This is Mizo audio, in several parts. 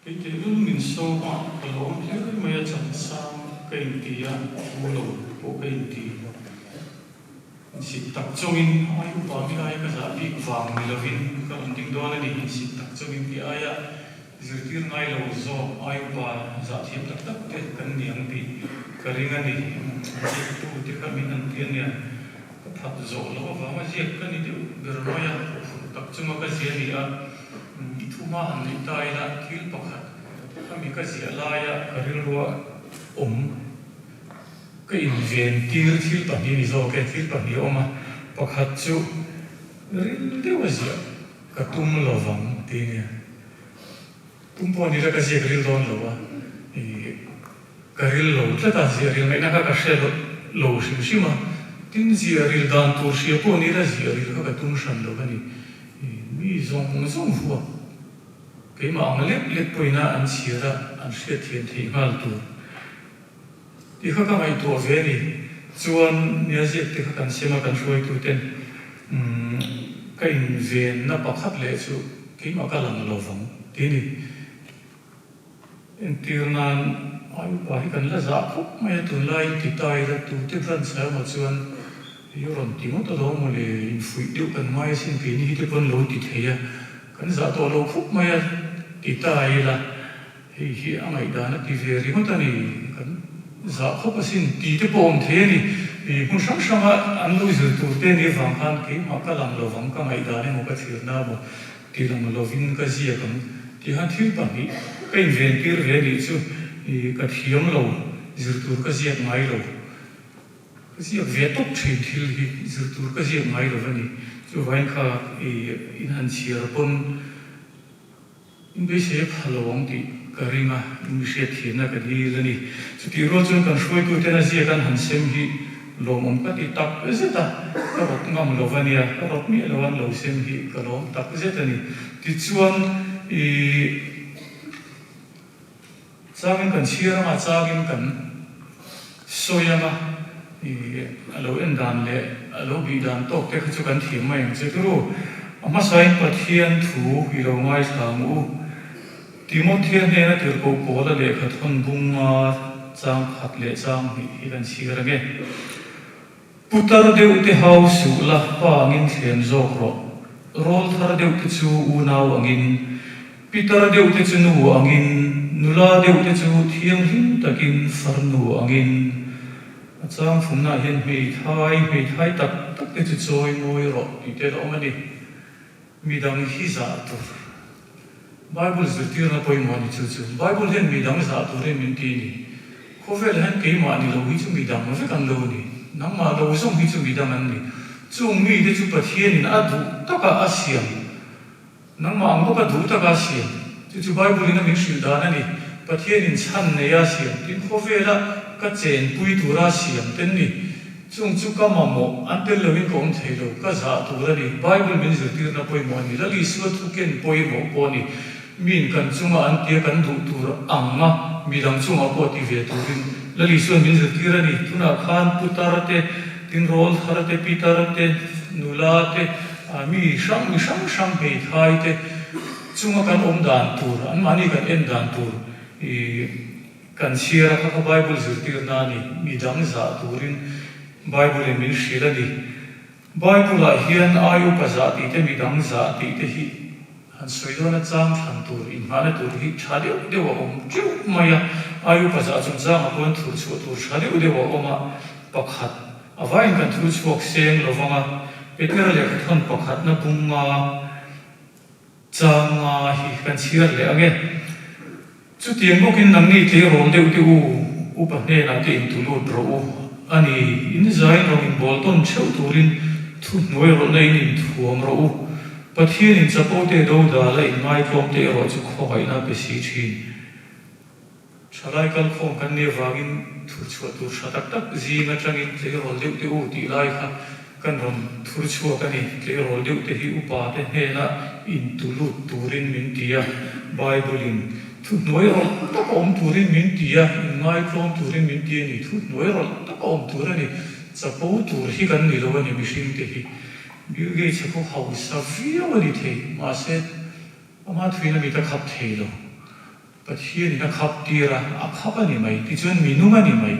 Kei tehlul min sawm a, ka lawm hle mai a chansang ka inti a, thu lo pawh ka inti. Insit tak chungin ai upa mi aia ka zah bik vang ni lovin ka rawn ding dawn a ni. Insit tak chungin ti aia zirtir ngai lo zawk ai upa zah thiam tak tak te kan ni ang tih ka ring a ni. Ziaktu te kha min han ti a nia, ka phat zawh loh avanga ziak ka ni deuh ber mai a, huphurh tak chunga ka zia ni a, thu hma han neih ta ila thil pakhat khami ka ziah laia ka rilrua awm. Ka inven tir thil pahnih ni zawk e, thil pahnih a awm a, pakhat chu ril deuh a ziah ka tum lo vang tih nia. Tum pawh ni la ka ziak ril dawn lo a, ih ka ril lo tlat a, ziah ril ngaihna kha ka hre lo hrim hrim a, tin ziah ril dan tur hria pawh ni la ziah ril kha ka tum hran lo a ni, ih mi zawng zawng huap keimah ang lek lek pawhin a an chhiar a, an hriatthiam theih nghal tur. Ti kha ka ngaihtuah ve a ni. Chuan nia ziak te kha kan sem a, kan hruaituten ka invenna pakhat leh chu keimah ka lang lo vang ti a ni. Entir nan ai upa hi kan la zah khawp mai a, tunlaiin ti ta ila tute branch ah emaw chuan i rawn ti ngawt alawm maw le, infuih deuh kan ngai asin keini hi te pawn lo ti thei a, kan zah tawh lo khawp mai a ti ta ila. Hei hi a ngaihdan a ti ve ringawt a ni, kan zah khawp asin ti te pawh awm thei a ni. Hmun hrang hranga an lo zir tur te nih avang khan keimah ka lang lovang, ka ngaihdan emaw ka thlirna emaw ti lang lovin ka ziak ang tih khan thil pahnih ka inven tir ve a nih chu ka thiam lo, zir tur ka ziak ngai lo. Ka ziak ve tawp thin thil hi zir tur ka ziak ngai lo a ni. Chuvangin kha in han chhiar pawn. Inbeisei a pha lo ang tih ka ring a, in mi hriatthiamna ka dil a ni. Chutih rual chuan kan hruaituten a ziak an han sem hi lawmawm ka ti tak zet a, ka rawt ngam lo va nia, ka rawt miah lo an lo sem hi ka lawm tak zet a ni. Tichuan ih. Changin kan chhiar anga changin kan sawi anga i a lo en dan leh a lo bih dan tawk te kha chu kan thiam mai ang che turu. A hmasain Pathian thu i lo ngaithla ang u. Timothea hnena tirhkoh Paula lehkha thawn bunga chang khat leh chang hnih hi kan chhiar ange. Putar deuh te hau suh la, pa angin thlem zawk rawh. Rawl thar deuh te chu unau angin, pitar deuh te chu nu angin, nula deuh te chu thianghlim takin farnu angin. A chang thumnaah hian hmeithai, hmeithai tak tak te chu chawi mawi rawh tih te la awm a ni. Midang hi zah tur. Bible zirtirna pawimawh a ni chu chu. Bible hian midang zah turin min ti a ni. Khawvel hian keimah ni lo hi chu midang vek an lo ni. Nangmah lo zawng hi chu midang an ni. Chung mite chu Pathianin a duh taka a siam. Nangmah ang bawka duh taka a siam. Chu chu Bible in a min hrilh dan a ni. Pathianin chhan neia a siam. Tin, khawvela ka chenpui tura a siam ten ni. Chung chu ka mamawh, an tel loin ka awm thei lo, ka zah tur a ni. Bible min zirtirna pawimawh a ni. Lal Isua thu ken pawimawh pawh a ni. Miin kan chunga an tia kan duh tur ang a, midang chungah pawh ti ve turin Lal Isua'n min zirtir a ni. Tunah khan putar te, tinrawl thar te, pitar te, nula te, mi hrang mi hrang hrang hmeithai te chunga kan awm dan tur, anmahni kan en dan tur i, Kan chhiar a kha kha Bible zirtirna a ni, mi dang zah turin Bible in min hrilh a ni. Bible ah hian ai upa zah tih te mi dang zah tih te hi han sawi dawn a chang thlan tur inghahna tur hi tha deuh deuh a awm teuh mai a, ai upa zah chungchangah pawhin thur chhuah tur tha deuh deuh a awm a, pakhat a vaiin kan thur chhuak seng lovang a, Petera lehkhathawn pakhatna bunga Changa hi kan chhiar leh ang e. Chutiang bawkin nangni tleirawl deuh te u, upa hnenah te intu lut rawh u. A ni, in zain rawng inbawl tawn theuh turin thu hnuai rawlhna in inthuam rawh u. Pathianin chapo te dodal a inngaitlawm te erawh chu khawngaihna a pe si thin. Thalai kalkhawm kan nih avangin thur chhuah tur tha tak tak zing atangin tleirawl deuh te u tih lai kha kan rawn thur chhuak a ni. Tleirawl deuh te hi upa te hnena intu lut turin min ti a, Bible in thu hnuai rawlh tak a awm turin min ti a, inngaitlawm turin min ti a ni. Thu hnuai rawlh tak a awm tur a ni. Chapo tur hi kan ni lo a ni mihring te hi. Bill Gates a khaw hausa viau a ni thei, mahse ama thuin a mit a khap thei lo. Pathianin a khap tir a, a khap a ni mai. Tichuan mi nung a ni mai.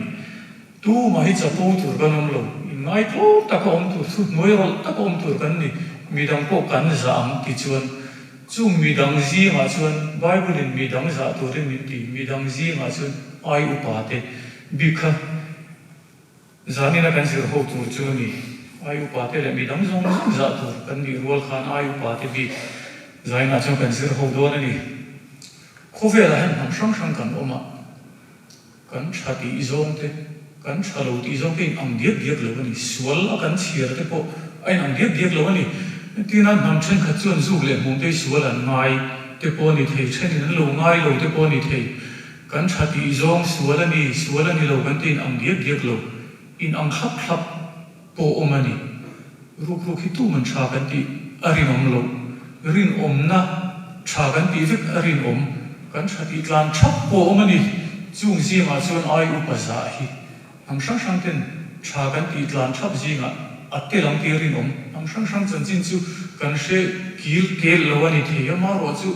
Tumah hi chapo tur kan awm lo. Inngaitlawn taka awm tur, thuhnuai rawlh taka awm tur kan ni. Midang pawh kan zah ang tichuan chung midang zingah chuan Bible-in midang zah turin min ti. Midang zingah chuan ai upa te bik kha Zanina kan zir ho tur chu a ni. Ai upa te leh midang zawng zawng zah tur kan nih rual khan ai upa te bik zainah chuan kan zir ho dawn a ni. Khawvelah hian hnam hrang hrang kan awm a, kan tha tih zawng te, kan tha lo tih zawng te in ang diak diak lo a ni. Sual a kan chhiar te pawh a in ang diak diak lo a ni. Entirna hnam thenkhat chuan zuk leh hmum te hi sual an ngai te pawh a ni thei, thenin an lo ngai lo te pawh a ni thei. Kan tha tih zawng sual a ni, sual a ni lo kan ti in ang diak diak lo, in ang thlap thlap pawh awm a ni. Rukruk hi tuman tha kan tih a rinawm loh, rinawmna tha kan tih vek a rinawm, kan tha tih tlan thap pawh awm a ni. Chung zingah chuan ai upa zah hi hnam hrang hrang ten tha kan tih tlan thap zingah a tel ang tih a rinawm. Hnam hrang hrang chanchin chu kan hre kil kel lo a ni thei a, marawh chu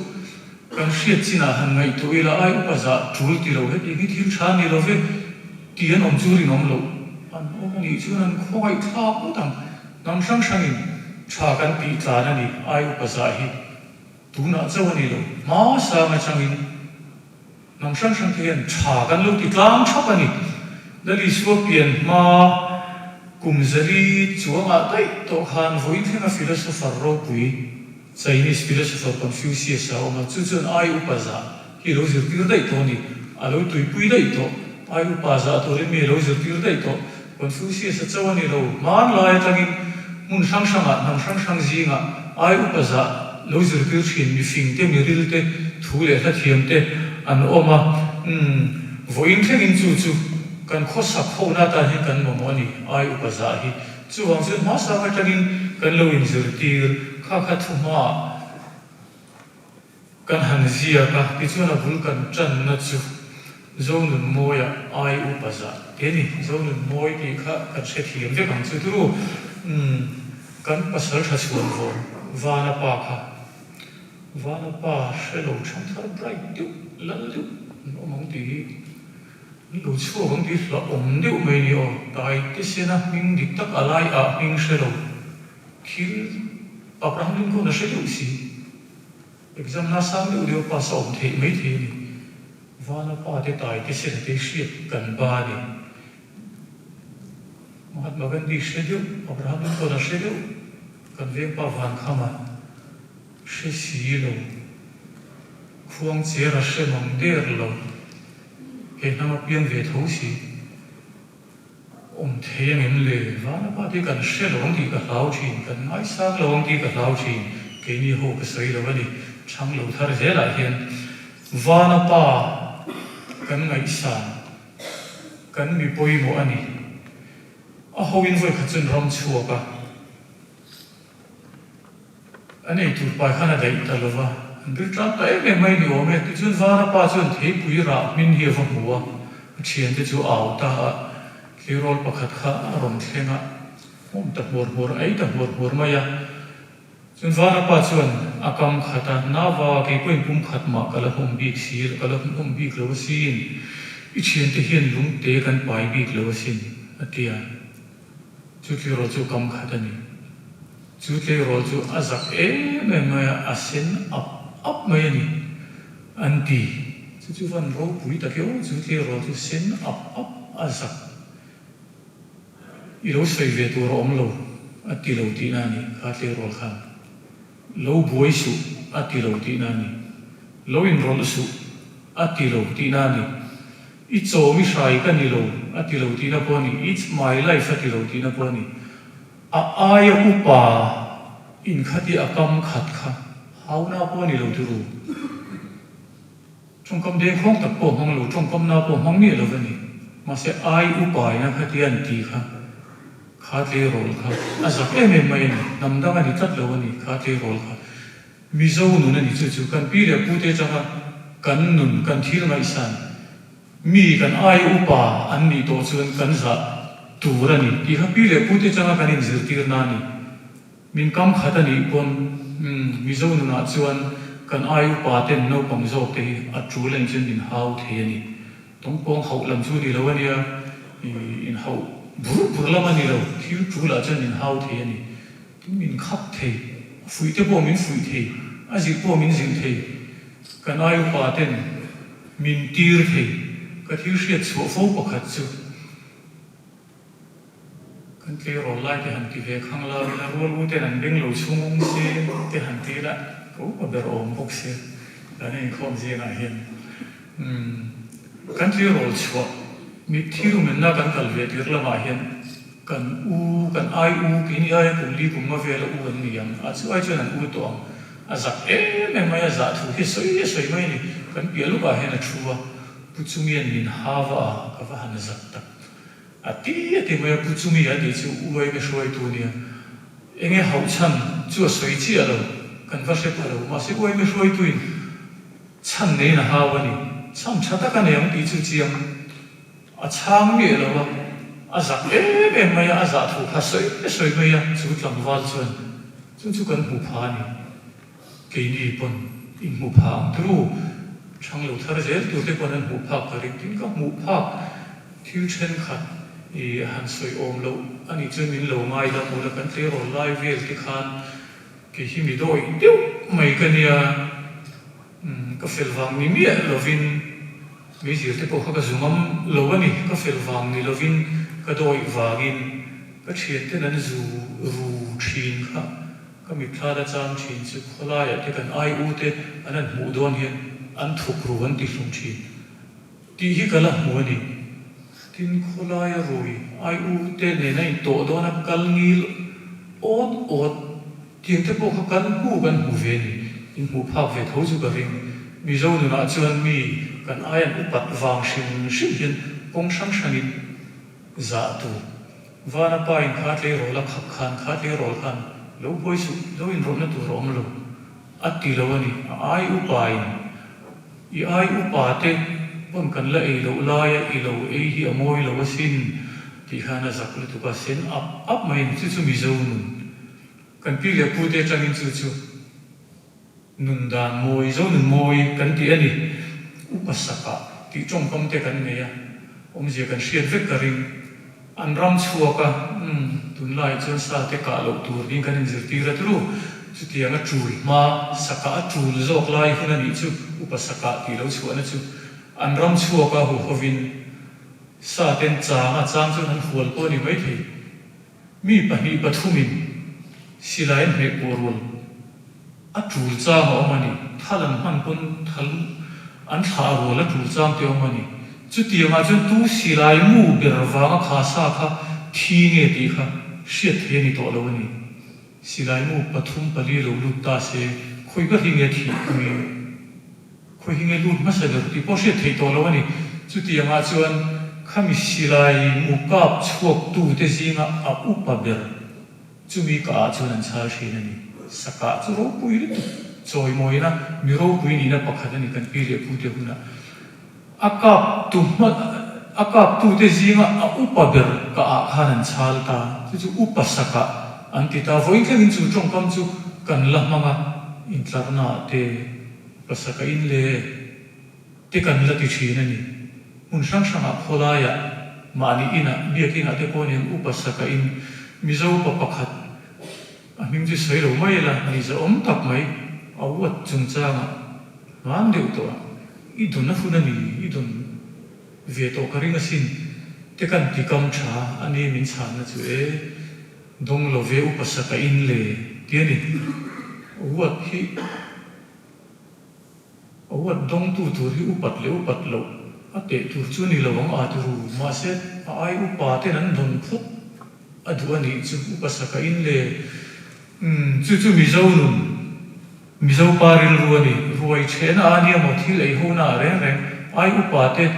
Kan hriat chinah han ngaihtuah ila ai upa zah tul ti lo heti hi thil tha ni lo ve ti an awm chu rinawm loh an awm a nih chuan an khawngaih thlak ngawt ang. Hnam hrang hrangin tha kan tih tlan a ni ai upa zah hi tunah chauh a ni lo hma sang atangin hnam hrang hrang te hian tha kan lo ti tlang thap a ni. Lal Isua pian hma kum zali chuangah daih tawh khan vawiin thlenga philosopher ropui Chinese philosopher Confucius a awm a, chu chuan ai upa zah hi a lo zirtir daih tawh a ni. A lo tuipui daih tawh. Ai upa zah turin mi a lo zirtir daih tawh. Confucius a cho a ni lo. Hmanlai atangin hmun hrang hrangah, hnam hrang hrang zingah ai upa zah lo zirtir thin mi fing te, mi ril te, thu leh hla thiam te an awm a. Umm, vawiin thlengin chu chu kan khawsak hona atan hian kan mamawh a ni, ai upa zah hi. Chuvang chuan hmasang atangin kan lo inzirtir kha kha thu hmaah kan han ziak a, tichuan a bul kan tanna chu Zonunmawia ai upa zah te a ni. Zonunmawi tih kha kan hrethiam vek ang chu turu. Umm, kan pasal tha chhuan vawm Vana pa kha, Vana pa hre lo thangthar bright deuh, lal deuh an awm ang tih hi. Lo chhuak ang tih hlauhawm deuh mai ni aw. Tai te sena hming dik tak a lai ah hming hre lo. Thil Abraham Lincoln a hre deuh si. Exam na sang deuh deuh a pass a awm theih mai thei a ni. Vana pa te tai te sena te hriat kan ba a ni. Mahatma Gandhi hre deuh, Abraham Lincoln a hre deuh, kan vengpa Vankhama hre si lo. Khuangcher a hre mang der lo. He hnam a piang ve tho si. Awm thei ang em le? Vana pa te kan hre lo ang tih ka hlau thin, kan ngaisang lo ang tih ka hlau thin. Keini ho ka sawi lo a ni. Chhang lo thar zelah hian Vana pa kan ngaihsan, kan mi pawimawh a ni. A hoin vawikhat chuan ram chhuak a. A nei tur pai khan a daih ta lo va, an bil tlang ta em em mai ni awm e. Tichuan Vana pa chuan theipui rah hmin hi a va hmu a, a thiante chu a au ta a, tleirawl pakhat kha a rawn thleng a, hmawm ta hmuar hmuar, a ei ta hmuar hmuar mai a. Chuan Vana pa chuan a kam khat a, Nava, kei pawhin pum khat mah ka la hmawm bik si lo, ka la hmawm bik lo asin, i thiante hian lungte kan pai bik lo asin, a ti a. Chu tleirawl chu kam khat a ni. Chu tleirawl chu a zak em em mai a, a sen ap ap mai a ni, an ti. Chu chu van ropui tak e aw, chu tleirawl chu sen ap ap a zak. I lo sawi ve tur a awm lo, a ti lo tihna a ni, kha tleirawl khan. Lo buai suh, a ti lo tihna a ni. Lo inrawlh suh, a ti lo tihna a ni. I chawm i hrai ka ni lo, a ti lo tihna pawh a ni. It's my life a ti lo tihna pawh a ni. A aia upa inkhati a kam khat kha hauna pawh a ni lo turu. Tawngkam dengkhawng tak pawh hmang lo, tawngkam na pawh hmang miah lo va ni. Mahse ai upa ina khatia an ti kha, kha tleirawl kha a zak em em mai a ni. Hnam dang a ni tlat lo a ni, kha tleirawl kha. Mizo nun a ni chu chu kan pi leh pute atanga kan nun, kan thil ngaihsan, mi kan ai upa an nih tawh chuan kan zah tur a ni tih kha pi leh pute atanga kan inzirtirna a ni. Min kam khat a nih pawn Mizo nunah chuan. Kan ai upa ten naupang zawk te hi a tul a nih chuan min hau thei a ni. Tawngpawng hauh lam chu ni lo a nia, in hauh bur bur lam a ni lo, thil tul ah chuan min hau thei a ni. Tin min khap thei, a fuih te pawh min fuih thei, a zilh pawh min zilh thei. Kan ai upa ten min tir thei, ka thil hriat chhuah fo pakhat chu. Kan tleirawl lai te han ti ve khang la, ila rual u ten an beng lo chhung ung se te han ti ila ka upa ber awm bawk sia kan inkhawm zingah hian. Umm kan tleirawl chhuah mitthi rumenna kan kal ve tir lamah hian kan u kan ai u keini aia kum li kum nga vela u an ni ang a chu ai chuan an u tawh ang a zak em em mai a zah thu hi sawi a sawi mai a ni kan piah lukah hian a thu a pu chungian min hava a ka va han zak tak. A ti a ti mai a, Pu Chumi a tih chu uai me hruaitu nia. Enge hauh chhan chu a sawi chiah lo, kan va hre pha lo. Mahse uai me hruaituin chhan neiin a hau a ni. Chhan tha tak a nei ang tih chu chiang a chhang miah lo a, a zak em em mai a, a zah thu kha sawi sawi mai a, chu tlangval chuan chu chu kan hmu pha a ni. Keini pawn in hmuh phah ang turu, thang lo thar zel tur te pawn an hmuh phak ka ring. Tin ka hmuh phak thil thenkhat i han sawi awm loh a nih chuan min lo ngaidam ula kan tleirawl lai vel te khan kei hi mi dawih deuh mai ka nia, ka fel vang ni miah lovin meizir te pawh kha ka zu ngam lo a ni, ka fel vang ni lovin ka dawih vangin ka thianten an zu ru thin kha. Ka mitthla la chang thin chu khawlaiah te kan ai u te an han hmuh dawn hian an thuk ru an ti hlum thin tih hi ka la hmu a ni. Tin, khawlaia rui ai u te nena intawh dawna kal ngil awt awt tiang te pawh kha kan hmu kan hmu ve a ni. In hmuh phak ve tho chu ka ring. Mizo nunah chuan mi kan ai an upat vang hrim hrim hian kawng hrang hrangin zah tur Vana pa in kha tleirawl a khap khan kha tleirawl khan lo buai suh, lo inrawlhna tur a awm lo a ti lo a ni. A ai upa in i ai upa te pawn kan la ei loh laia i lo ei hi a mawi lo asin tih khan a zak lutuk a, sen ap ap mai a ni. Chu chu Mizo nun kan pi leh pu te atangin chu chu Nun dan mawi, zo nun mawi kan tih a ni. Upa sakah tih tawngkam te kan nei a, awmzia kan hriat vek ka ring. An ram chhuak a, umm, tunlaiah chuan sa te kah loh tur ding kan inzirtir a turu. Chutiang a tul hma, sakah a tul zawk lai hun a nih chu, upa sakah tih lo chhuahna chu. An ram chhuak a huhovin sa ten chang a chang chuan an hual pawh a ni maithei. Mi pahnih pathumin silai an hmeh pawh rual a tul chang a awm a ni. Thal an hman pawn thal an thlah rual a tul chang te a awm a ni. Chutiangah chuan tu silai mu ber vanga kha sa kha thi nge tih kha hriat thei a ni tawh lo a ni. Silai mu pathum pali lo lut ta se khawi ber hi nge thih pui? Khawi hi nge lut hmasa ber tih pawh hriat theih tawh lo a ni. Chutiangah chuan khami silai mu kap chhuaktute zinga a upa ber chumi ka ah chuan an chhal thin a ni. Sakah chu ropui lutuk chawimawina mi ropui nihna pakhat a ni kan pi leh pute hunah. A kap tu hma a kap tute zinga a upa ber ka ah khan an chhal ta. Chu chu upa sakah an ti ta. Vawiin thlengin chu tawngkam chu kan la hmang a, intlarnaah te. Pasaka in le te kan la ti thin a ni. Hmun hrang hrangah khawlaiah, mahni inah, biakinah te pawh nen u Pasaka in Mizo pa pakhat a hming chu sawi lo mai ila, ni zahawm tak mai a uat chungchangah hman deuh tawh a, i dawn a hun a ni, i dawn ve tawh ka ring asin te kan ti kam tha a ni min chhanna chu e, dawng lo ve u Pasaka in le ti a ni. Uat hi. A uat dawngtu tur hi upat leh upat loh a teh tur chu a ni lo ang a ti ru. Mahse, a ai upa ten an dawn phawt a duh a nih chu upa saka in le. Umm, chu chu Mizo nun, Mizo pa rilru a ni. Ruai chhehna a nia maw thil ei ho na ah reng reng ai upa te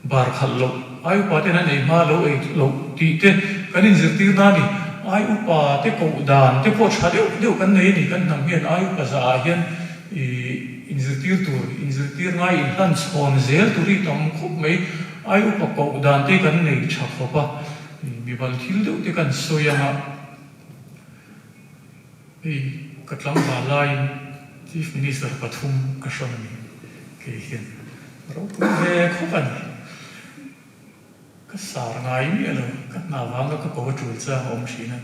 Bar khalh loh, ai upa ten an ei hma lo ei loh tih te kan inzirtir na a ni. Ai upa te koh dan te pawh tha deuh deuh kan nei a ni. Kan hnam hian ai upa zah ah hian ih inzirtir tur, inzirtir ngai inhlan chhawn zel tur hi tam khawp mai. Ai upa koh dan te kan nei tha khawp a, mibal thil deuh te kan sawi ang a. Hei ka tlangval laiin. Chief Minister pathum ka hrawn a ni. Kei hian ropui ve khawp a ni. Ka sar ngai miah lo, ka hna vanga ka ko a tul chang a awm thin a.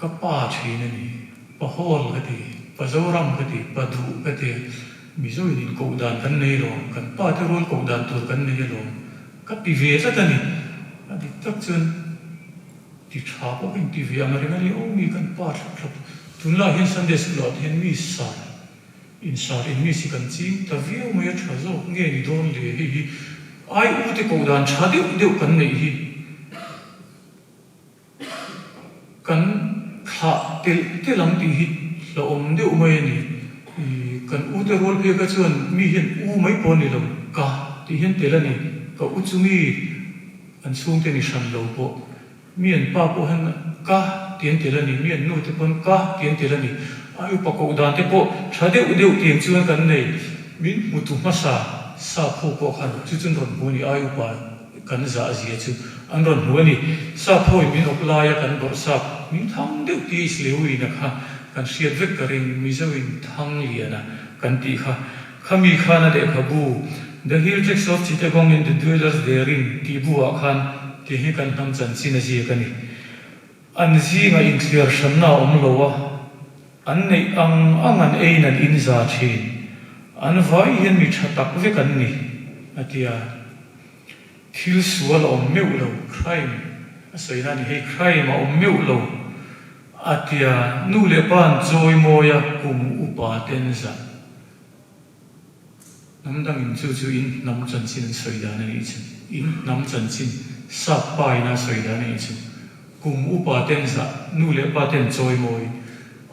Ka pa thin a ni, pa Hall ka ti, pa Zoram ka ti, pa Duh ka ti a, Mizo in inkoh dan kan nei alawm, kan pa te rual koh dan tur kan nei alawm, ka ti ve tlat a ni. A dik tak chuan ti tha pawh ka inti ve ang reng a ni, aw mi kan pa thlap thlap, tunlai hian Sunday School ah te hian mi sar Insar in mi si kan ching ta viau mai a tha zawk nge ni dawn le hei hi ai u te koh dan tha deuh deuh kan neih hi kan thlah telh telh ang tih hi hlauhawm deuh mai a ni. Kan u te rual phei kha chuan mi hian u mai pawh a ni lo ka tih hian telh a ni ka u chu mi an chhungte ni hran lo pawh. Mi an pa pawh hian ka ti an tel a ni, mi an nu te pawn ka ti an tel a ni. Ai upa koh dan te pawh tha deuh deuh tiang chuan kan nei. Min hmutu hmasa sap ho pawh khan chu chu an rawn hmu a ni, ai upa kan zah zia chu an rawn hmu a ni. Sap ho in min awp laia kan bawrh sap min thang deuh ti Isleui-na kha kan hriat vek ka ring, Mizo in thang liana kan tih kha. Khami khan a lehkhabu The Hill Tracts of Chittagong and the Dwellers Therein tih buah khan tih hi kan hnam chanchin a ziak a ni. An zingah inthliar hranna a awm lo a, an neih ang ang an eiin an inza thin. An vai hian mi tha tak vek an ni, a ti a. Thil sual a awm meuh lo, crime a sawi na a ni hei, crime a awm meuh lo, a ti a. Nu leh pa an chawi mawi a, kum upa ten zah. Hnam dangin chu chu in hnam chanchin an sawi dan a nih chu. In hnam chanchin sap pa ina sawi dan a nih chu. Kum upa ten zah, nu leh pa ten chawi mawi,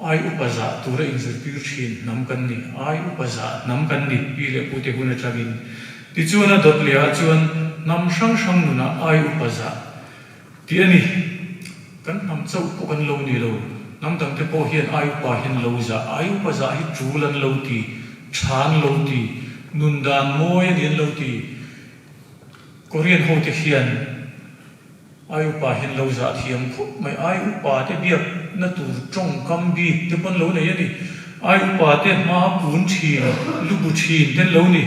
ai upa zah tura inzirtir thin hnam kan ni, ai upa zah hnam kan ni pi leh pute hun atangin. Tichuan a dawt leh ah chuan hnam hrang hrang nunah ai upa zah Tih a ni. Kan hnam chauh pawh kan lo ni lo. Hnam dangte pawh hian ai upa hian lo zah. Ai upa zah hi tul an lo ti, tha an lo ti, nun dan mawi a ni an lo ti. Korean hote hian ai upa hian lo zah thiam khawp mai. Ai upa te biakna tur tawngkam bik te pawh an lo nei a ni. Ai upa te hma kun thin, lu bu thin te an lo ni.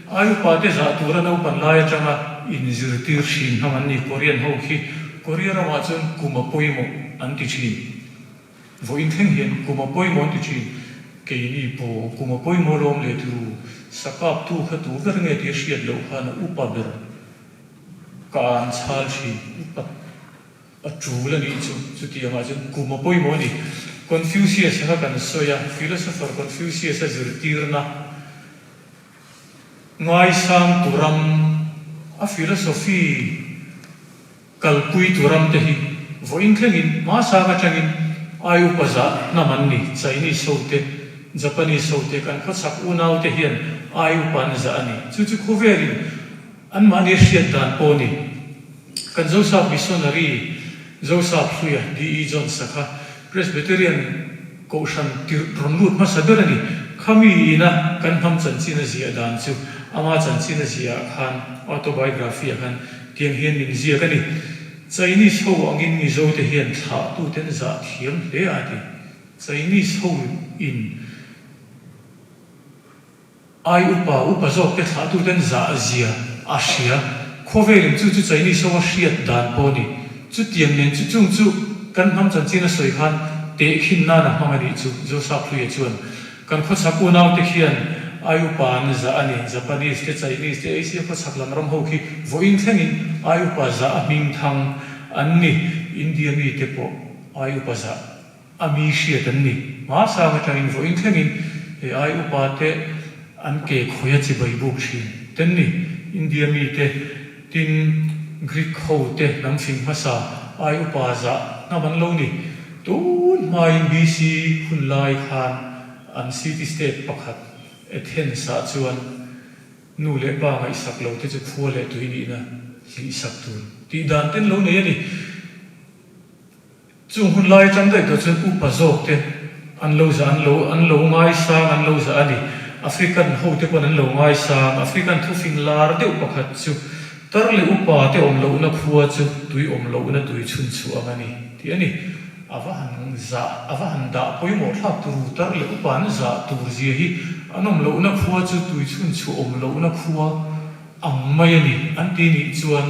Ai upa te zah tura naupan lai atanga inzirtir thin hnam an ni. Korean ho khi Korea ramah chuan kum a pawimawh an ti thin. Vawiin thleng hian kum a pawimawh an ti thin. Keini pawh kum a pawimawh lawm leh turu sakaptu kha tu ber nge tih a hriat loh khan a upa ber ka an chhal thin. Upa A tul a nih chu, chutiangah chuan kum a pawimawh a ni. Confucius kha kan sawi a, philosopher Confucius a zirtirna ngaisang tu ram, a philosophy kalpui tu ram te hi vawiin thlengin hmasang atangin ai upa zah hnam an ni. Chinese ho te, Japanese ho te, kan khawchhak unau te hian ai upa an zah a ni. Chu chu khawvelin Anmahni hriat dan pawh ni. Kan Zosap missionary Zosap Hluia, DE. Jones-a kha Presbyterian kohhran tirh rawn lut hmasa ber a ni. Khami ina kan hnam chanchin a ziah dan chu ama chanchin a ziah ah khan autobiography ah khan tiang hian min ziak a ni. Chinese ho angin Mizo te hian thlahtuten zah thiam hle a ti. Chinese ho in. Ai upa, upa zawk te thlahtuten zah zia a hria. Khawvelin chu chu Chinese ho a hriat dan pawh a ni. Chutiang nen chu chung chu kan hnam chanchin a sawi khan tehkhin nan a hmang a nih chu, Joseph Hluia chuan. Kan khawchhak unaute khian ai upa an zah a ni. Japanese te, Chinese te, Asia khawchhak lam ram ho khi vawiin thlengin ai upa zah a hming thang an ni. India mite pawh ai upa zah. A mi hriat an ni. Hmasang atangin vawiin thlengin he ai upa te an ke khawia chibai buk thin ten ni. India mi te, tin Greek ho te hnam fing hmasa ai upa zah hnam an lo ni. Tun hmain BC hun lai khan an city state pakhat Athens ah chuan nu leh pa ngaihsak lo te chu khua leh tui nihna hlihsak tur tih dan ten lo nei a ni. Chung hun lai atang daih tawh chuan upa zawk te an lo zah an lo an lo ngaisang an lo zah a ni. African ho te pawn an lo ngaisang. African thufing lar deuh pakhat chu tar leh upa te awm lohna khua chu tui awm lohna tui chhun chhuah ang a ni tih a ni. A va han zah, a va han dah pawimawh thlak tur tar leh upa an zah tur zia hi an awm lohna khua chu tui chhun chhuah awm lohna khua ang mai a ni an ti nih chuan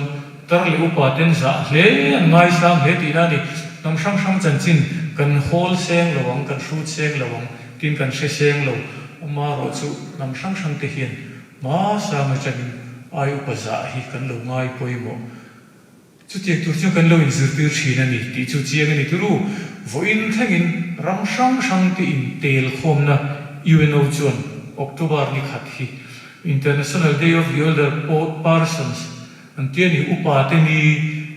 tar leh upa ten zah hle an ngaisang hle tihna a ni. Hnam hrang hrang chanchin kan hawl seng lo ang, kan hrut seng lo ang tin kan hre seng lo. Amaherawh chu hnam hrang hrang te hian hmasang atangin ai upa zah hi kan lo ngai pawimawh. Chutiang tur chu kan lo inzirtir thin a ni tih chu chiang a ni turu. Vawiin thlengin ram hrang hrang te intel khawmna UNO chuan October ni khat hi International Day of the Older Persons an tia ni upa te ni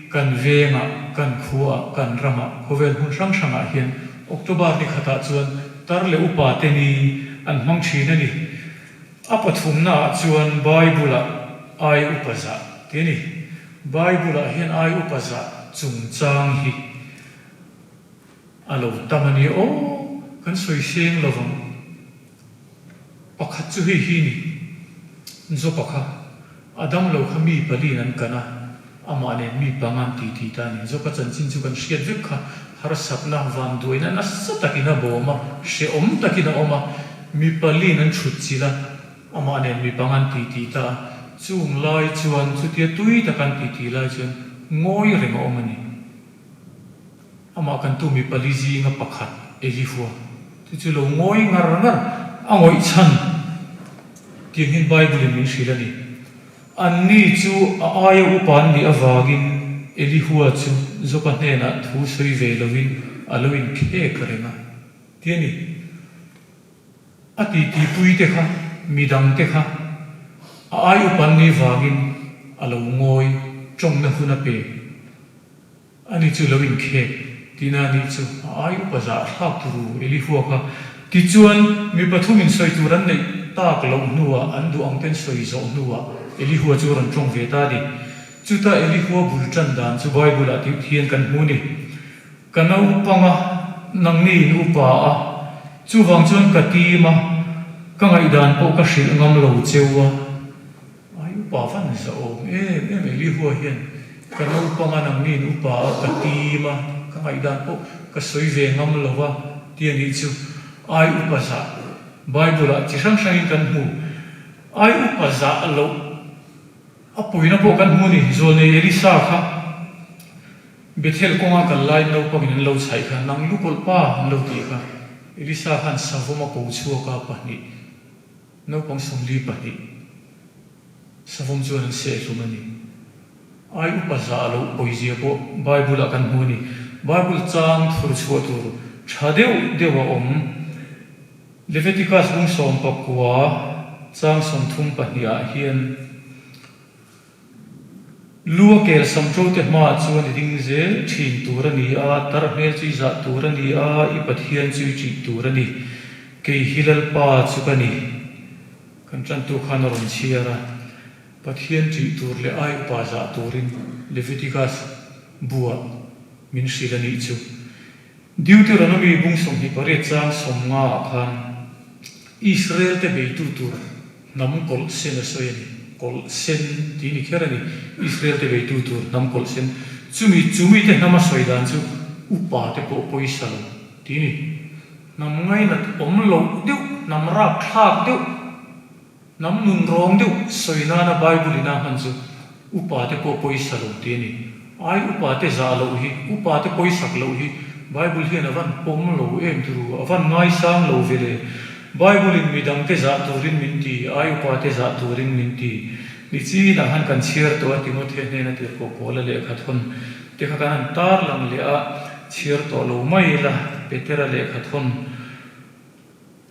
kan vengah, kan khuaah, kan ramah, khawvel hmun hrang hrangah hian October ni khatah chuan tar leh upa te ni an hmang thin a ni. A pathumnaah chuan Bible-ah ai upa zah tih a ni. Bible-ah hian ai upa zah chungchang hi a lo tam a ni. Aw, kan sawi seng lo vang. Pakhat chu hei hi ni, Jopa kha a dam lo kha mi paliin an kan a, amah nen mi panga an ti ti ta a ni. Jopa chanchin chu kan hriat vek kha, harsatna, vanduaina nasa takin a bawm a, hrehawm takin a awm a, mi paliin an thut chilh a, Amah nen mi pang an titi ta a, chung lai chuan chutia tui taka an titi lai chuan ngawi reng a awm a ni. Amah kan tu mi pali zinga pakhat Elihua chu chu lo ngawi ngar ngar a ngawih chhan tiang hian Bible in min hrilh a ni. Anni chu a aia upa an nih avangin Elihua chu Joba hnenah thu sawi ve lovin a lo inkhek reng a ti a ni. A titi pui te kha midang te kha a ai upan ni vangin a lo ngawi tawngna hun a pe a ni chu lo inkhek tihna a nih chu a ai upa zah thlak turu Elihua kha tichuan mi pathumin sawi tur an neih tak loh hnuah an duh ang ten sawi zawh hnuah Elihua chu a rawn tawng ve ta a ni. Chuta Elihua bul tan dan chu Bible ah tih hian kan hmu ni. Ka naupang a, nangni in upa a, chuvang chuan ka tim a, ka ngaihdan pawh ka hrilh ngam lo cheu a. Ai upa van zahawm em em Elihua hian ka naupang a, nangni in upa a, ka tim a, ka ngaihdan pawh ka sawi ve ngam lo a ti a nih chu. Ai upa zah Bible ah chi hrang hrangin kan hmu. Ai upa zah loh a puina pawh kan hmu ni. Zawlnei Elisa kha. Bethel kawnga kal laiin naupangin an lo chhaih kha, Nang lu kawlh pa an lo tih kha. Elisa khan savawm a ko chhuak a, pahnih, naupang 42 savawm chuan an seh hlum a ni. Ai upa zah loh pawizia pawh Bible ah kan hmu a ni. Bible chang thur chhuah tur tha deuh deuh a awm. Leviticus bung 19 chang 32 ah hian. Lu a kel sam ṭo te hmaah chuan i ding zel ṭhin tur a ni a, tar hmel chu i zah tur a ni a, i Pathian chu i ṭih tur a ni. Kei hi Lalpa chu ka ni. Kan ṭantu khan a rawn chhiar a, Pathian ṭih tur leh ai upa zah turin Leviticus buah min hrilh a nih chu. Deuteronomy bung 28 chang 50 ah khan Israel te beitu tur hnam kawlh sen a sawi a ni. Kawlh sen tih ni kher a ni. Israel te beitu tur hnam kawlh sen. Chumi chumi te hnam a sawi dan chu upa te pawh pawisa lo tih ni. Hnam ngainat awm loh deuh, hnam rapthlak deuh. Hnam nun rawng deuh sawi nana Bible in a hman chu upa te pawh pawisa lo tih a ni. Ai upa te zah loh hi, upa te pawisak loh hi Bible hian a van pawm lo em turu, a van ngaisang lo ve le. Bible in midang te zah turin min ti, ai upa te zah turin min ti. Ni chinah khan kan chhiar tawh a Timothea hnena tirhkoh Paula lehkha thawn te kha kan han tarlang leh a, chhiar tawh lo mai ila Petera lehkha thawn.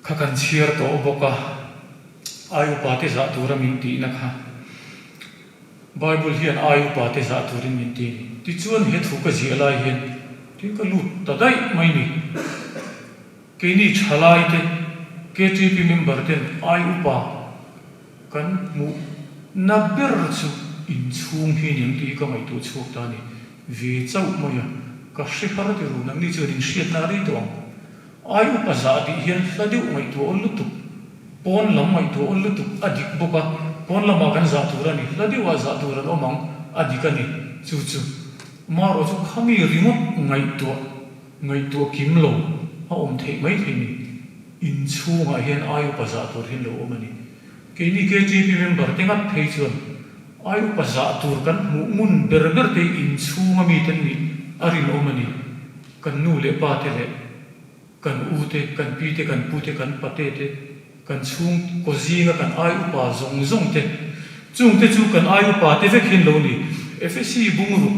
Kha kan chhiar tawh bawk a, ai upa te zah tura min tihna kha Bible hian ai upa te zah turin min ti a ni. Tichuan he thu ka ziah lai hian tin ka lut ta daih mai ni. Keini thalai te, KTP member ten ai upa kan hmuh na ber chu inchhung hi aniang tih hi ka ngaihtuah chhuak ta a ni. Ve chauh mai a, ka hre har ti ru, nangni chuan inhriatna a rei tawh ang. Ai upa zah tih hian hla deuh ngaihtuah awl lutuk, pawn lam ngaihtuah awl lutuk a dik bawk a, pawn lamah kan zah tur a ni, hla deuhah zah tur an awm ang a dik a ni, chu chu marawh chu khami ringawt ngaihtuah. Ngaihtuah kim lo a awm theih mai thei ni. In chhungah hian ai upa zah tur hian lo awm a ni. Keini KTP member te ngat phei chuan ai upa zah tur kan hmuh ngun ber ber te hi in chhunga mite nih a rinawm a ni. Kan nu leh pa te leh kan u te, kan pi te, kan pu te, kan pate te, kan chhungkaw zinga kan ai upa zawng zawng te, chungte chu kan ai upa te vek hian lo ni. Efesi bungruk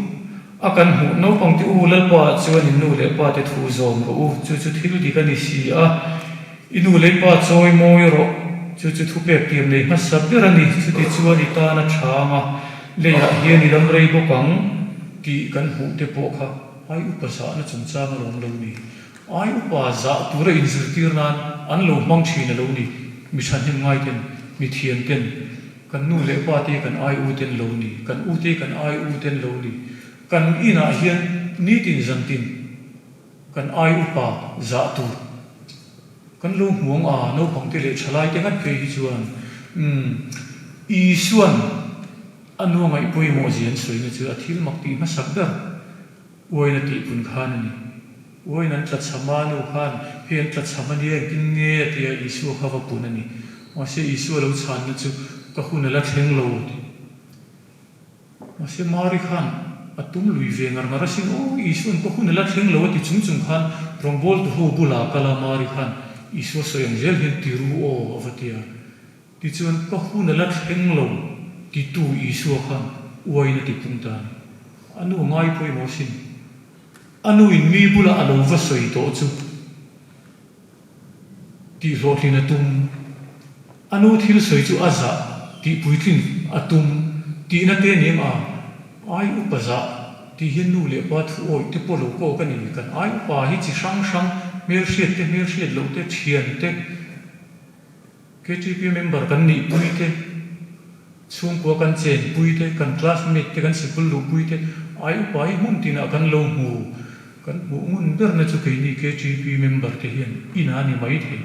a kan hmuh naupangte u Lalpa ah chuan in nu leh pa te thu zawm rawh u, chu chu thil dik a ni si a, i nu leh pa chawi mawi rawh, chu chu thupek tiam nei hmasa ber a ni, chuti chuan i tan a tha anga leiah hian i dam rei bawk ang tih kan hmuh te pawh kha ai upa zahna chungchang a lawm lo ni. Ai upa zah tura inzirtir nan an lo hmang thin a lo ni. Mi thahnem ngai ten, mi thian ten, kan nu leh pa te kan ai u ten lo ni, kan u te kan ai u ten lo ni. Kan inah hian nitin zantin kan ai upa zah tur kan lo hmuang a, naupang te leh thalai te ngat phei hi chuan umm Isuan a nu ngaih pawimawh zia an sawina chu a thil mak tih hmasak ber. Uain a tih pun khan a ni. Uain an tlachham a, nu khan, Hei an tlachham a nia, engtin nge? a ti a, Isua kha va pun a ni. Mahse Isua lo chhanna chu, Ka hun a la thleng lo, a ti. Mahse Mari khan a tum lui ve ngar ngar asin, Aw, Isua'n ka hun a la thleng lo, a ti chung chung khan rawngbawltu ho bulah kal a, Mari khan Isua sawi ang zel hian ti ru aw, a va ti a. Tichuan, ka hun a la thleng lo titu Isua khan uain a ti pung ta a ni. A nu ngai pawimawh sin. A nuin mi bula a lo va sawi tawh chu tih hlawhtlin a tum. A nu thil sawi chu a zah tih puitlin a tum tihna te nia a ai upa zah tih hian nu leh pa thu awih te pawh lo kawk a ni. Kan ai upa hi chi hrang hrang hmelhriat te hmelhriat loh te thian te. KTP member kan nihpui te, chhungkua kan chenpui te, kan classmate te, kan sikul luhpui te, ai upa hi hmun tinah kan lo hmu. Kan hmuh ngun berna chu keini KTP member te hian inah a ni mai thei.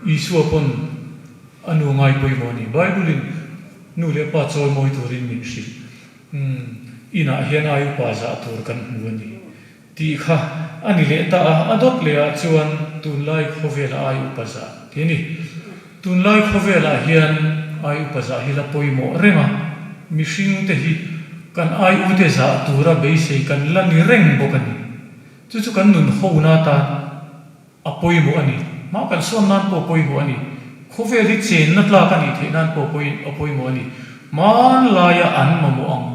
Isua pawn a nu ngai pawimawh a ni. Bible in nu leh pa chawimawi turin min hrilh. Umm, inah hian ai upa zah tur kan hmu a ni. Tih kha a ni leh ta a, a dawt leh ah chuan tunlai khawvela ai upa zah tih a ni. Tunlai khawvelah hian ai upa zah hi la pawimawh reng a, mihring te hi kan ai ute zah tura beisei kan la ni reng bawk a ni. Chu chu kan nun hona atan A pawimawh a ni. Hma kan sawn nan pawh pawimawh a ni. Khawvel hi chenna tlak a nih theih nan pawh a pawimawh a ni. Hmanlaia an mamawh ang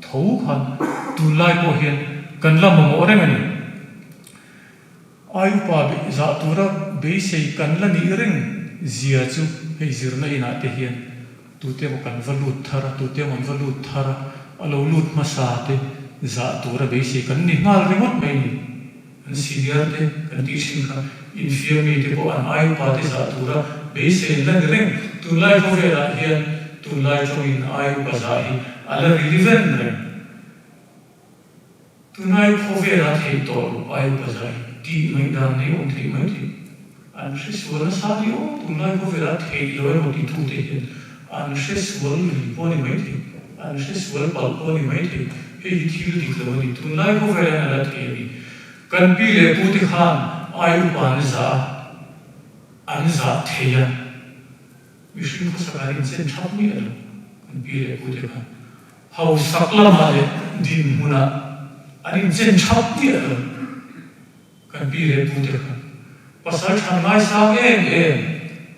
tho khan tunlai pawh hian kan la mamawh reng a ni. Ai upa zah tura beisei kan la nih reng zia chu hei zirna inah te hian tute emaw kan va lut thar a, tute emaw an va lut thar a, a lo lut hmasa te zah tura beisei kan ni nghal ringawt mai a ni. An senior te kan tih thin kha infiam mi te pawh an ai upa te zah tura beisei an la ni reng. Tunlai khawvelah hian tunlai tawngin ai upa zah hi a la relevant reng. Tunlai khawvela theih tawh loh ai upa zah hi tih ngaihdan nei awm theih mai thei. An hre sual nasa ni aw, tunlai khawvela theih loh emaw titute hian an hre sual lui pawh a ni mai thei, an hre sual palh pawh a ni mai thei, hei hi thil dik lo a ni, tunlai khawvelah hian a la thei a ni. Kan pi leh pute khan ai upa an zah a, an zah thei a, mihring khawsakah an inchen thap miah lo, kan pi leh pute khan hausak lamah leh dinhmunah an inchen thap miah lo. Kan pi leh pu te kha pasal tha ngaisang em em,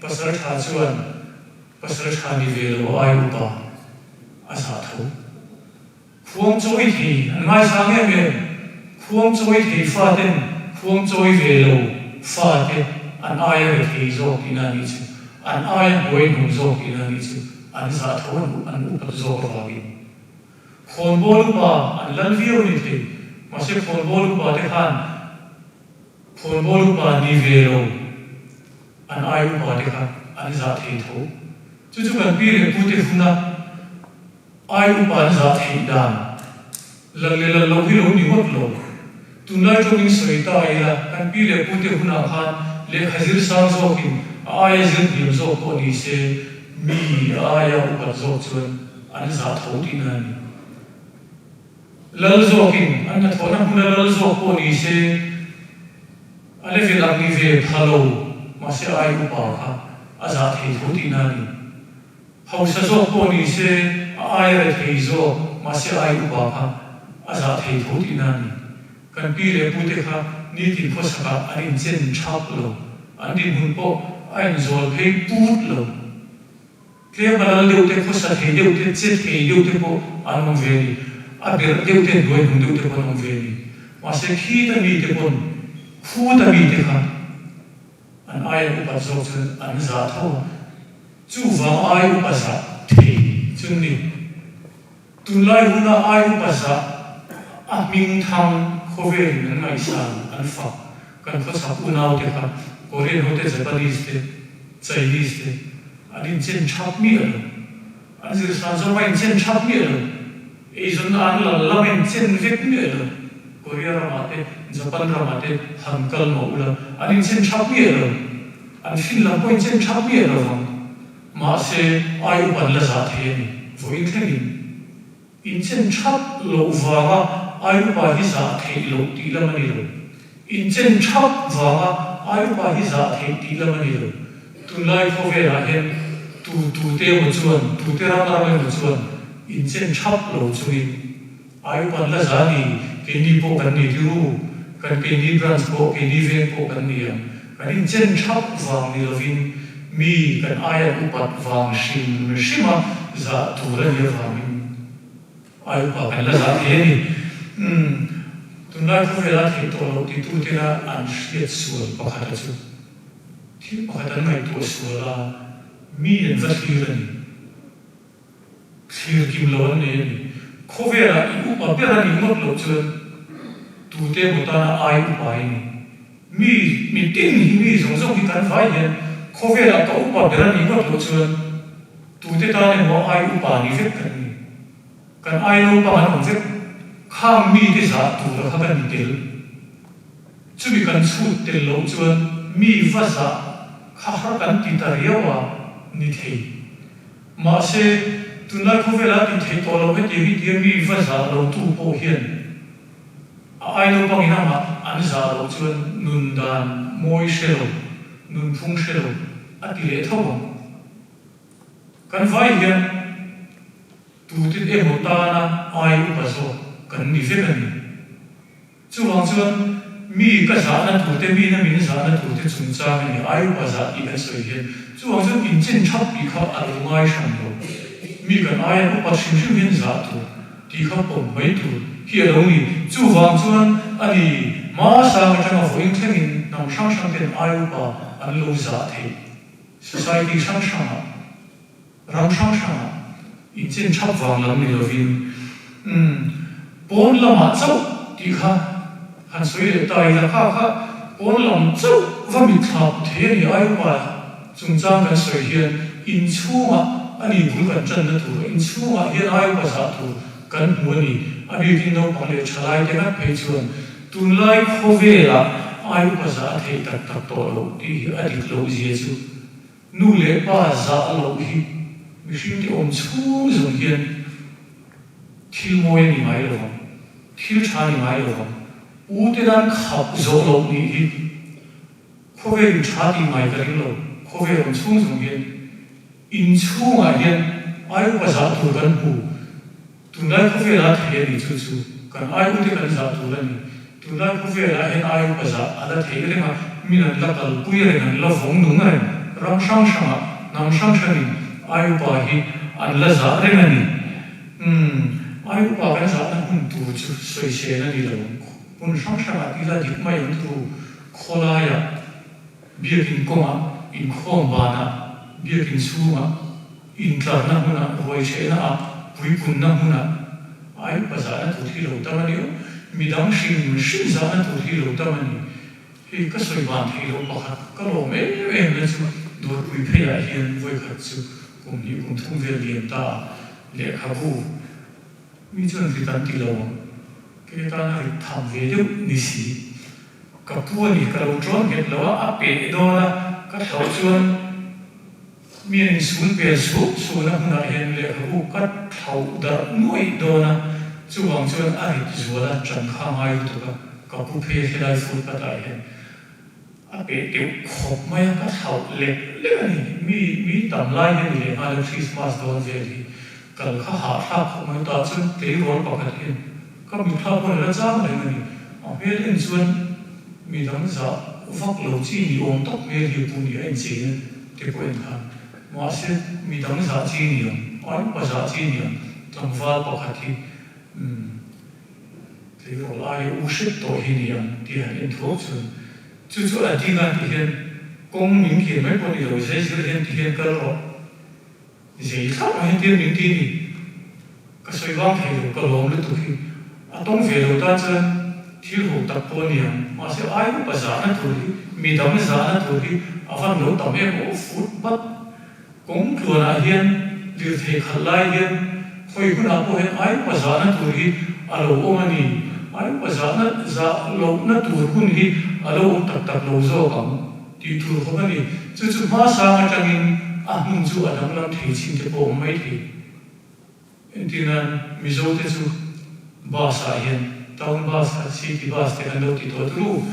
pasal tha chuan pasal tha ni ve lo ai upa a zah tho. Khuang chawi thei an ngaisang em em, khuang chawi thei fa ten khuang chawi ve lo fa te an aia re thei zawk tihna a nih chu, an aia hnuai hnung zawk tihna a nih chu, an zah tho an upat zawk avangin. Khawnbawl upa an lal viau a ni thei, mahse khawnbawl upa te khan khawnbawl upa ni ve lo an ai upa te kha an zah thei tho. Chu chu kan pi leh pu te huna ai upa an zah theih dan lal leh lal lo hi lo ni ngawt lo. Tunlai tawngin sawi ta ila kan pi leh pu te hunah khan lehkha zir sang zawkin a aia zir hniam zawk pawh ni se mi a aia upat zawk chuan An zah tho tihna a ni. Lal zawkin an hnathawhna hmuna lal zawk pawh ni se, A level ang ni ve pha lo, mahse ai upa kha a zah thei tho tihna a ni. Hausa zawk pawh ni se a ai a re thei zawk, mahse ai upa kha a zah thei tho tihna a ni. Kan pi leh pute kha nitin khawsakah an inchen thap lo, an dinhmun pawh a inzawl phei put lo. Tlem a lal deuh te, khawsa thei deuh te, che thei deuh te pawh an awm ve a ni. A berh deuh te, hnuai hnung deuh te pawh an awm ve a ni. Mahse khita mite pawn khuta mite kha an aia upat zawk chuan an zah tho a, chuvang ai upa zah thei chu ni. Tunlai huna ai upa zah a hming thang khawvelin an ngaihsan an fak kan khawchhak unaute kha Korean ho te, Japanese te, Chinese te an inchen thap miah lo. An zirsan zawng a inchen thap miah lo. Eizawnna an lal lam a inchen vek miah lo. Korea ramah te, Japan ramah te han kal mah ula an inchen thap miah lo. An fin lam pawh inchen thap miah lo vang. Mahse, ai upan la zah thei a ni. Vawiin thlengin inchen thap loh vanga ai upa hi zah theih loh tih lam a ni lo. Inchen thap vanga ai upa hi zah theih tih lam a ni lo. Tunlai khawvelah hian tu tute emaw chuan, tute ram ram emaw chuan inchen thap lo chungin Ai upan la za ni, keini pawh kan ni tiu, kan keini branch pawh keini veng pawh kan ni ang. Kan inchen thap vang ni lovin mi kan aia upat vang hrim hrim a zah tur a nih avangin ai upa kan la zah thei a ni. Umm, tunlai khawvela theih tawh loh titu tena an hriat sual pakhat a chu thil pakhat an ngaihtuah sual a, mi an va thlir a ni. Thlir kim lo an nei a ni. Khawvelah i upa ber a nih ngawt loh chuan tute emaw tana ai upa i ni. Mi, mi tin hi mi zawng zawng hi kan vai hian khawvelah ka upa ber a nih ngawt loh chuan tute tan emaw ai upa ni vek kan ni. Kan ai naupang an awm vek. Khang mite zah tura kha kan ni tel. Chumi kan chhut tel loh chuan mi va zah kha har kan ti ta riau a ni thei. Mahse, tunlai khawvela tih theih tawh loh hetiang hi tia mi va zah lo tu pawh hian a ai naupangin amah an zah loh chuan nun dan mawi hre lo, nunphung hre lo a ti leh tho ang. Kan vai hian tutin emaw tana ai upa zawk kan ni vek a ni. Chuvang chuan mi ka zahna turte, mina min zahna turte chungchang a ni, ai upa zah tih kan sawi hian chuvang chuan inchen thap tih kha a lo ngai hran lo. Mi kan aia upa hrim hrim hian zah tur tih kha pawm mai tur hi a lo ni. Chuvang chuan a ni, hmasang atanga vawiin thlengin hnam hrang hrang ten ai upa an lo zah theih society hrang hrangah. Ram hrang hrangah inchen thap vang lam ni lovin, umm, pawn lamah chauh tih kha han sawi leh ta ila kha kha pawn lam chauh va mitthla pu thei a ni ai upa chungchang kan sawi hian inchhungah a ni bul kan tanna tur, inchhungah hian ai upa zah tur kan hmu a ni. A bikin naupang leh thalai te ngat phei chuan tunlai khawvelah ai upa zah a theih tak tak tawh loh tih hi a dik loh zia chu Nu leh pa zah loh hi mihring te awm chhung zawng hian thil mawi a ni ngai lo vang, thil tha a ni ngai lo vang. U te nan khap zawh loh nih hi khawvel in tha tih ngai ka ring lo. Khawvel awm chhung zawng hian inchhungah hian ai upa zah tur kan hmu. Tunlai khawvela thei a nih chu chu kan ai ute kan zah tur a ni. Tunlai khawvelah hian ai upa zah a la thei reng a, min an la kalpui reng, an la vawng nung reng. Ram hrang hrangah, hnam hrang hrangin ai upa hi an la zah reng a ni. Umm, ai upa kan zahna hmun tur chu sawisel a ni lo ang. Hmun hrang hrangah tila dik mai ang tu khawlaiah, biakin kawngah, inkhawm banah, biakin chhungah, Intlarna hmunah, ruaichehna ah, puipunna hmunah ai upa zahna tur hi lo tam a ni o. Midang hrim hrim zahna tur hi lo tam a ni. Hei ka sawi ban thei lo pakhat ka lawm em em na chu Dawrpui pheiah hian vawikhat chu kum hnih kum thum vel liam ta a lehkhabu mi chuan rit an ti lo ang. Kei atana rit tham ve deuh ni si. Ka pu a ni ka lo ṭawn nghet lo a, a peh dawn a, ka thlauh chuan Mi an insul pel suh suhna hmunah hian lehkhabu ka thlauh darh nuaih dawn a, chuvang chuan a rit zual a, ṭan kha a ngai lutuk a, ka pu phei helai footpath ah hian. A peh teuh khawp mai a, ka thlauh lek lek a ni. Mi mi tam lai hi a ni leh nghal a, Christmas dawn vel hi kal kha hahthlak khawp mai. Tah chuan tleirawl pakhat hian ka mitthla pawh ni la chang reng a ni. A hmel en chuan mi dang zah vak lo chi ni awm tak hmel hi a pu ni a incheina te pawh en khan. Mahse mi dang zah chi ni ang, ai upa zah chi ni ang tlangval pakhat hi umm. Tleirawl aia u hrep tawh hi ni ang tih han en thuak chuan chu chu a ding a ti hian kawng min kian mai pawh ni lo zai zir hian ti hian kal rawh zei thlap ang hian tir min ti ni ka sawi vang thei lo ka lawm lutuk hi a tawng ve lo tan chuan thil ho tak pawh a ni ang mahse ai upa zahna tur hi midang zahna tur hi a van lo tam em aw fut bat Kawng tluanah hian lirthei khalh lai hian khawi hunah pawh hian ai upa zahna tur hi a lo awm a ni. Ai upa zahna zah lohna tur hun hi a lo awm tak tak lo zawk ang tih tur khawp a ni. Chu chu hmasang atangin a hmun chu a danglam thei chin te pawh a awm mai thei. Entirnan Mizo te chu bus ah hian town bus kha city bus te kan lo ti tawh turu.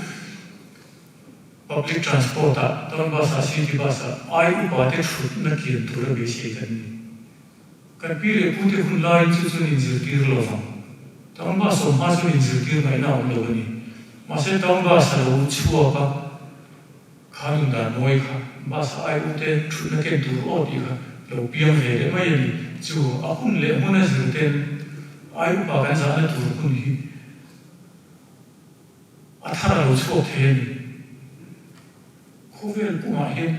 Public transport ah, town bus ah, city bus ah ai upa te thutna kian tura beisei kan ni. Kan pi leh pu te hun laiin chu chuan inzirtir lo vang. Town bus awm hma chuan inzirtir ngaihna a awm lo a ni. Mahse town bus a lo chhuak a, kha nun dan mawi kha bus ah ai u te thutna ken tur aw tih kha lo piang ve leh mai a ni. Chu a hun leh hmun a zir ten ai upa kan zahna tur hun hi A thar a lo chhuak thei a ni. Khawvel pumah hian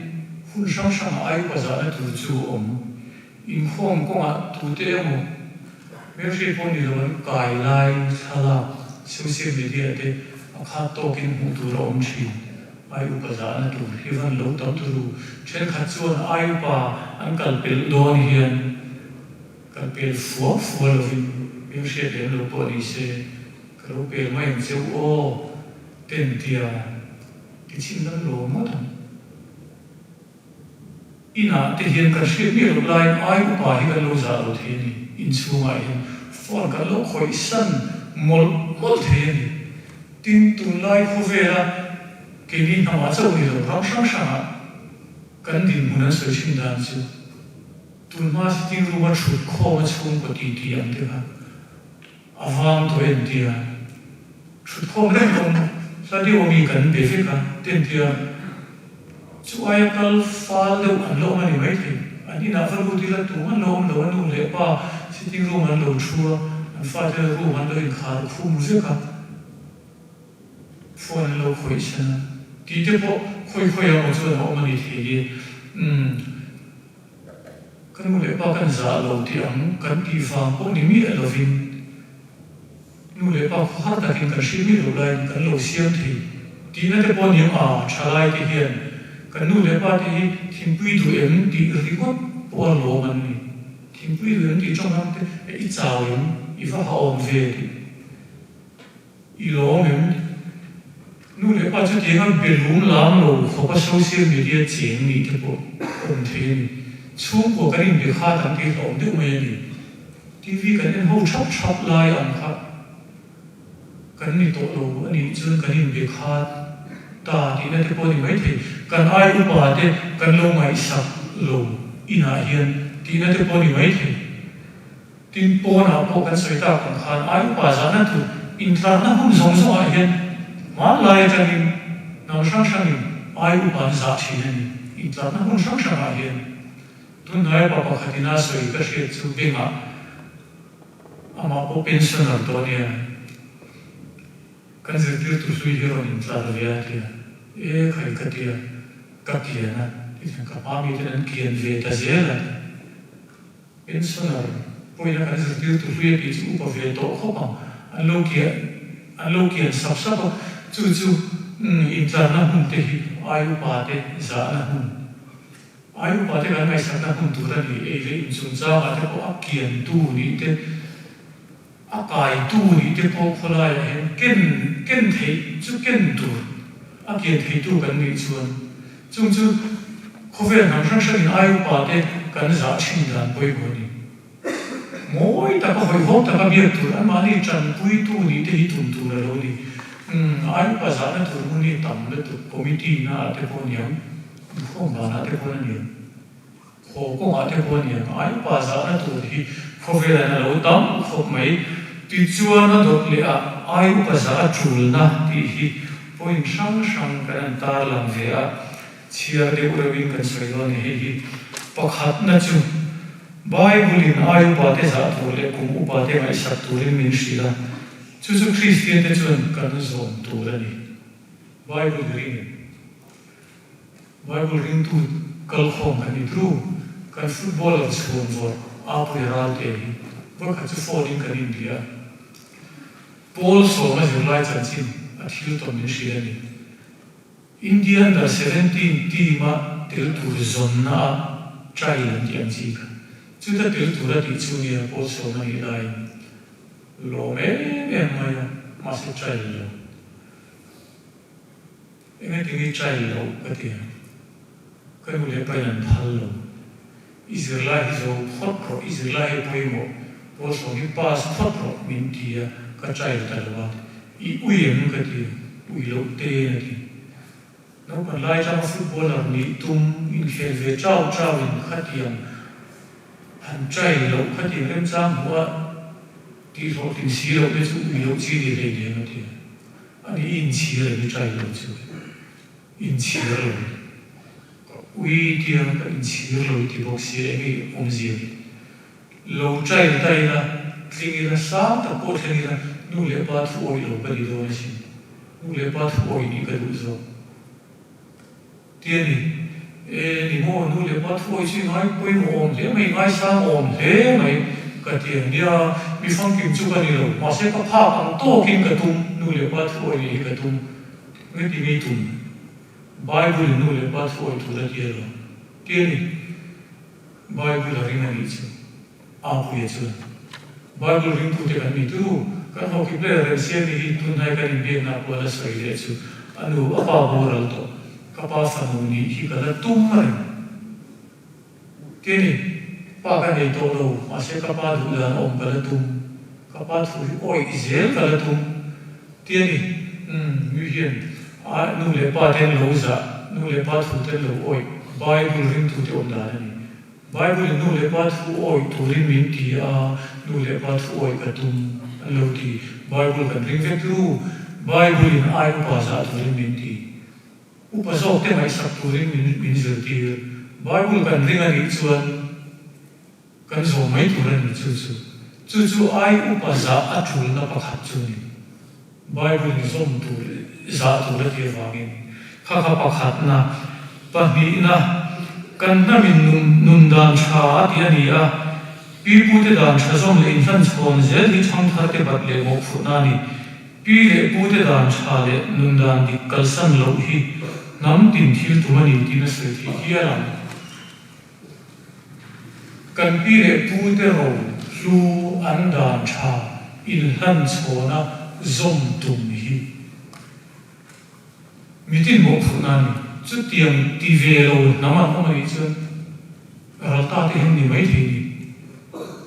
hun hrang hrangah ai upa zahna tur chu a awm. Inkhawm kawngah tute emaw hmelhriat pawh ni lo an kai lai thlalak social media te a khat tawkin hmuh tur a awm thin. Ai upa zahna tur hi van lo tam turu. Thenkhat chuan ai upa an kal pelh dawn hian kal pel fua fua lovin hmelhriat lem lo pawh ni se. Ka lo pel mai ang che u aw, Tentia ti chhin nan lo ngawt ang. Inah te hian kan hriat miah loh laiin ai upa hi kan lo zah lo thei a ni. Inchhungah hian phone kan lo khawih san mawlh mawlh thei a ni. Tin, tunlai khawvela keini hnamah chauh ni lo ram hrang hrangah kan dinhmun an sawi thin dan chu tunhma sitting room-a thut khawma chhungkaw titi ang te kha A vang tawh en tia thutkhawm reng awm hla deuh ami kan be vek a ten tia chu aia kal fal deuh an la awm a ni maithei. An inah va lut ila tum an lo awm lo a nu leh pa sitting room an lo thu a an fate room an lo inkhar khum vek a phone an lo khawih sen a tih te pawh khawi khawi ah maw chuan a awm a ni thei e umm. Ka nu leh pa kan zah lo tih ang kan tih vang pawh ni miah lovin nu leh pa khaw har takin kan hriat miah loh laiin kan lo siam thei tihna te pawh niang a, thalai te hian kan nu leh pa te hi thingpui duh em tih ringawt pawh a lawm an ni. Thingpui duh em tih tawng te i chau em i va ha awm ve tih. I lawm em? Nu leh pa chu tiang a belum lam lo khawp a social media cheng nih te pawh awm thei a ni. Chhungkua kan inbe kha tam tih hlawm deuh mai a ni. TV kan en ho thap thap lai ang kha kan ni tawh lo a nih chuan kan inbe kha ta tihna te pawh a ni maithei. Kan ai upa te kan lo ngaihsak lo inah hian tihna te pawh a ni maithei. Tin, pawnah pawh kan sawi tak ang khan ai upa zahna tur intlarna hun zawng zawngah hian hmanlai atangin hnam hrang hrangin ai upa an zah thin a ni. Intlarna hun hrang hrangah hian tunhnaia pa pakhatin a sawi ka hriat chu bengah amah pawh pensioner tawh a nia. Kan zirtirtu hlui hi rawn intlar ve a tia, E khai ka tia, ka kian a, tihian ka hma miten an kian ve ta zel a ti. Pensioner pawhin a kan zirtirtu hlui a tih chu upa ve tawh khawp ang, an lo kian an lo kian sap sap a, chu chu intlarna hmun te hi ai upa te zahna hmun, ai upa te kan ngaihsakna hmun tur a ni, ei leh inchungchangah te pawh a kiantu nih te, A kaitu nih te pawh khawlaiah hian ken ken theih chu ken tur a kian theitu kan nih chuan chung chu khawvel hnam hrang hrangin ai upa te kan zah thin dan pawimawh a ni. Mawi taka hawihhawm taka biak tur anmahni tanpuitu nih te hi tum tur a lo ni. Umm, ai upa zahna tur hun hi tam lutuk, committee na ah te pawh aniang, inkhawm dan ah te pawh aniang, haw kawngah te pawh aniang, ai upa zahna tur hi khawvel an a lo tam khawp mai. Tichuan a dawt leh ah ai upa zah a tulna tih hi point hrang hrang kan han tarlang ve a, chhiar deuh reuhin kan sawi dawn a ni. Hei hi pakhatna chu Bible-in ai upate zah tur leh kum upate ngaihsak turin min hrilh a. Chu chu Kristiante chuan kan zawm tur a ni. Bible ringin Bible ringtu kalkhawm kan ni tru. Kan footballer chhuan vawrh Apui Ralte hi vawikhat chu phone in kan inbia a. Paul sawma zirlai chanchin a thil tawn min hrilh a ni. India Under 17 team a tel tur zawnna a trial an tih ang chi kha. Chuta tel tur a tih chu nia Paul sawma nih laiin Lawm em em mai a, mahse try lo. Engati nge try loh ka ti a, ka nu leh pain an phal lo. I zirlai hi zo phawt rawh, i zirlai hi pawimawh, pawl sawm hi pass phawt rawh min ti a, ka try ta lo a. I ui em ka ti a, ui loh te a ti. Naupan lai atanga footballer nih tum inkhel ve chau chau in khatiang han try loh khatiang remchang hmuh a tih hlawhtlin si loh te chu ui loh chi ni hlei nem a ti a. Ani i inchhir em i try loh chu inchhir lo ka ui tia ka inchhir lo i ti bawk si a enge awmzia ni. Lo try ta ila tling ila sang tak pawh thleng ila nu leh pa thu awih lo ka ni dawn asin. Nu leh pa thu awih nih ka duh zawk. Ti a ni. E ni maw, nu leh pa thu awih chu i ngai pawimawh awm hle mai, i ngaisang awm hle mai ka ti ang nia. Mi famkim chu ka ni lo, mahse ka phak ang tawkin ka tum, nu leh pa thu awih nih hi ka tum. Engati nge i tum? Bible in nu leh pa thu awih tur a ti alawm. Ti a ni. Bible a ring a nih chu Apuia chuan Bible ringtute kan ni tu kan hockey player Remsiami hi tunhnai kan inbiakna pawh a la sawi leh chu a nu a pa boral tawh ka pa fanu nih hi ka la tum reng ti a ni pa ka nei tawh lo mahse ka pa duh dan a awm ka la tum ka pa thu hi awih zel ka la tum ti a ni umm mi hian a nu leh pa te an lo zah nu leh pa thu te an lo awih Bible ringtute awm dan a ni. Bible in nu leh pa thu awih turin min ti a, nu leh pa thu awih ka tum an lo ti. Bible kan ring vek lu, Bible in ai upa zah turin min ti. Upa zawk te ngaihsak turin min min zirtir. Bible kan ring a nih chuan kan zawm mai tur a ni chu chu. Chu chu ai upa zah a tulna pakhat chu a ni. Bible in zawm tur zah tur a tih avangin kha kha pakhatna, pahnihna, kan hnamin nun nun dan tha a tih a ni a, pipute dan tha zawm leh inhlanchhawn zel hi thangtharte bat leh mawhphurhna a ni. Pi leh pute dan tha leh nun dan dik kalsan loh hi hnam tin thil tum a ni tiin a sawi theih hial ang. Kan pi leh pute ro hlu an dan tha inhlan chhawna zawm tum hi mitin mawhphurhna a ni. Chutiang ti ve lo hnam an awm a nih chuan ral ta te hian ni mai thei ni.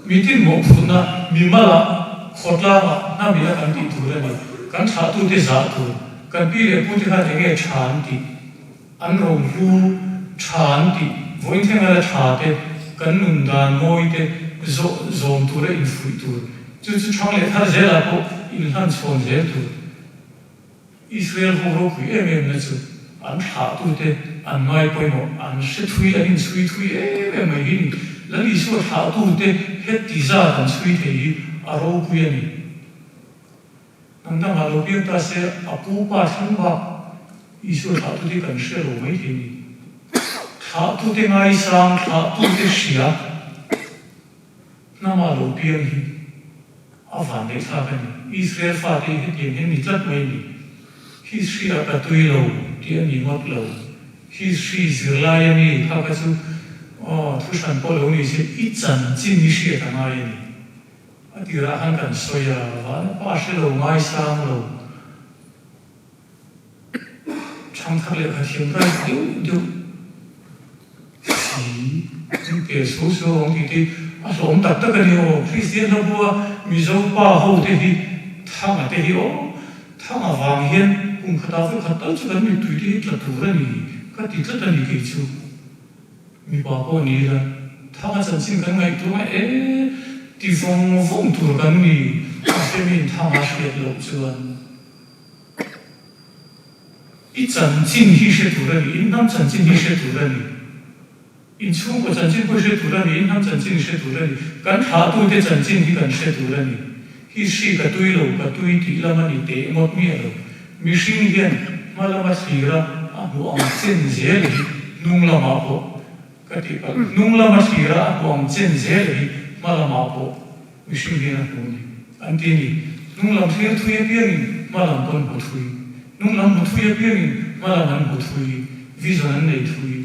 Mitin mawhphurhna mimalah khawtlangah hnam ila kan tih tur a ni. Kan thlahtute zah tur, kan pi leh pute khan enge tha an tih? An rohlu tha an tih vawiin thleng ala tha te, kan nun dan mawi te zawh zawm tura infuih tur, chu chu thang leh thar zelah pawh inhlan chhawn zel tur. Israel ho ropui em em na chu an thlahtute an ngai pawimawh, an hre thui, an inchhui thui em em mai hi ni. Lal Isua thlahtute heti zat an chhui thei hi a ropui a ni. Hnam dangah lo piang ta se a pu pa thleng bak Isua thlahtute kan hre lo mai thei ni. Thlahtute ngaisang, thlahtute hria hnama lo piang hi a van daih thlak a ni. Israel fate hi hetiang hian ni tlat mai ni. History ah ka tui lo tih a ni ngawt lo. History zirlai a mi kha kha chu aw thu hran pawh lo ni se i chanchin i hriat a ngai a ni. A tirah khan kan sawi a, vana pa hre lo, ngaisang lo, thangthar lehkha thiam rai deuh deuh si, in tel suau suau ang tih te a hlawm tak tak a ni aw. Kristian hlabua Mizo pa ho te hi Thanga te hi aw. Thang avang hian kum khatah vawi khat tal chu kan mittui te hi tla tur a ni ka ti tlat a ni kei chu. Mipa pawh ni ila thang a chanchin kan ngaihtuah a e ti vawng vawng tur kan ni mahse miin thang a hriat loh chuan i chanchin hi hre tur a ni, in hnam chanchin hi hre tur a ni. Inchhungkaw chanchin pawh hre tur a ni, inhnam chanchin hre tur a ni, kan thlahtute chanchin hi kan hre tur a ni. History ka tui lo, ka tui tih lam a ni teh ngawt miah lo. Mihring hian hma lama thlira a hmuh ang chen zel hi hnung lamah pawh ka tih palh, hnung lama thlira a hmuh ang chen zel hi hma lamah pawh mihring hian a hmu a ni an ti a ni. Hnung lam thlir thui apiangin hma lam pawn hmu thui, hnung lam hmu thui apiangin hma lam an hmu thui, vision an nei thui.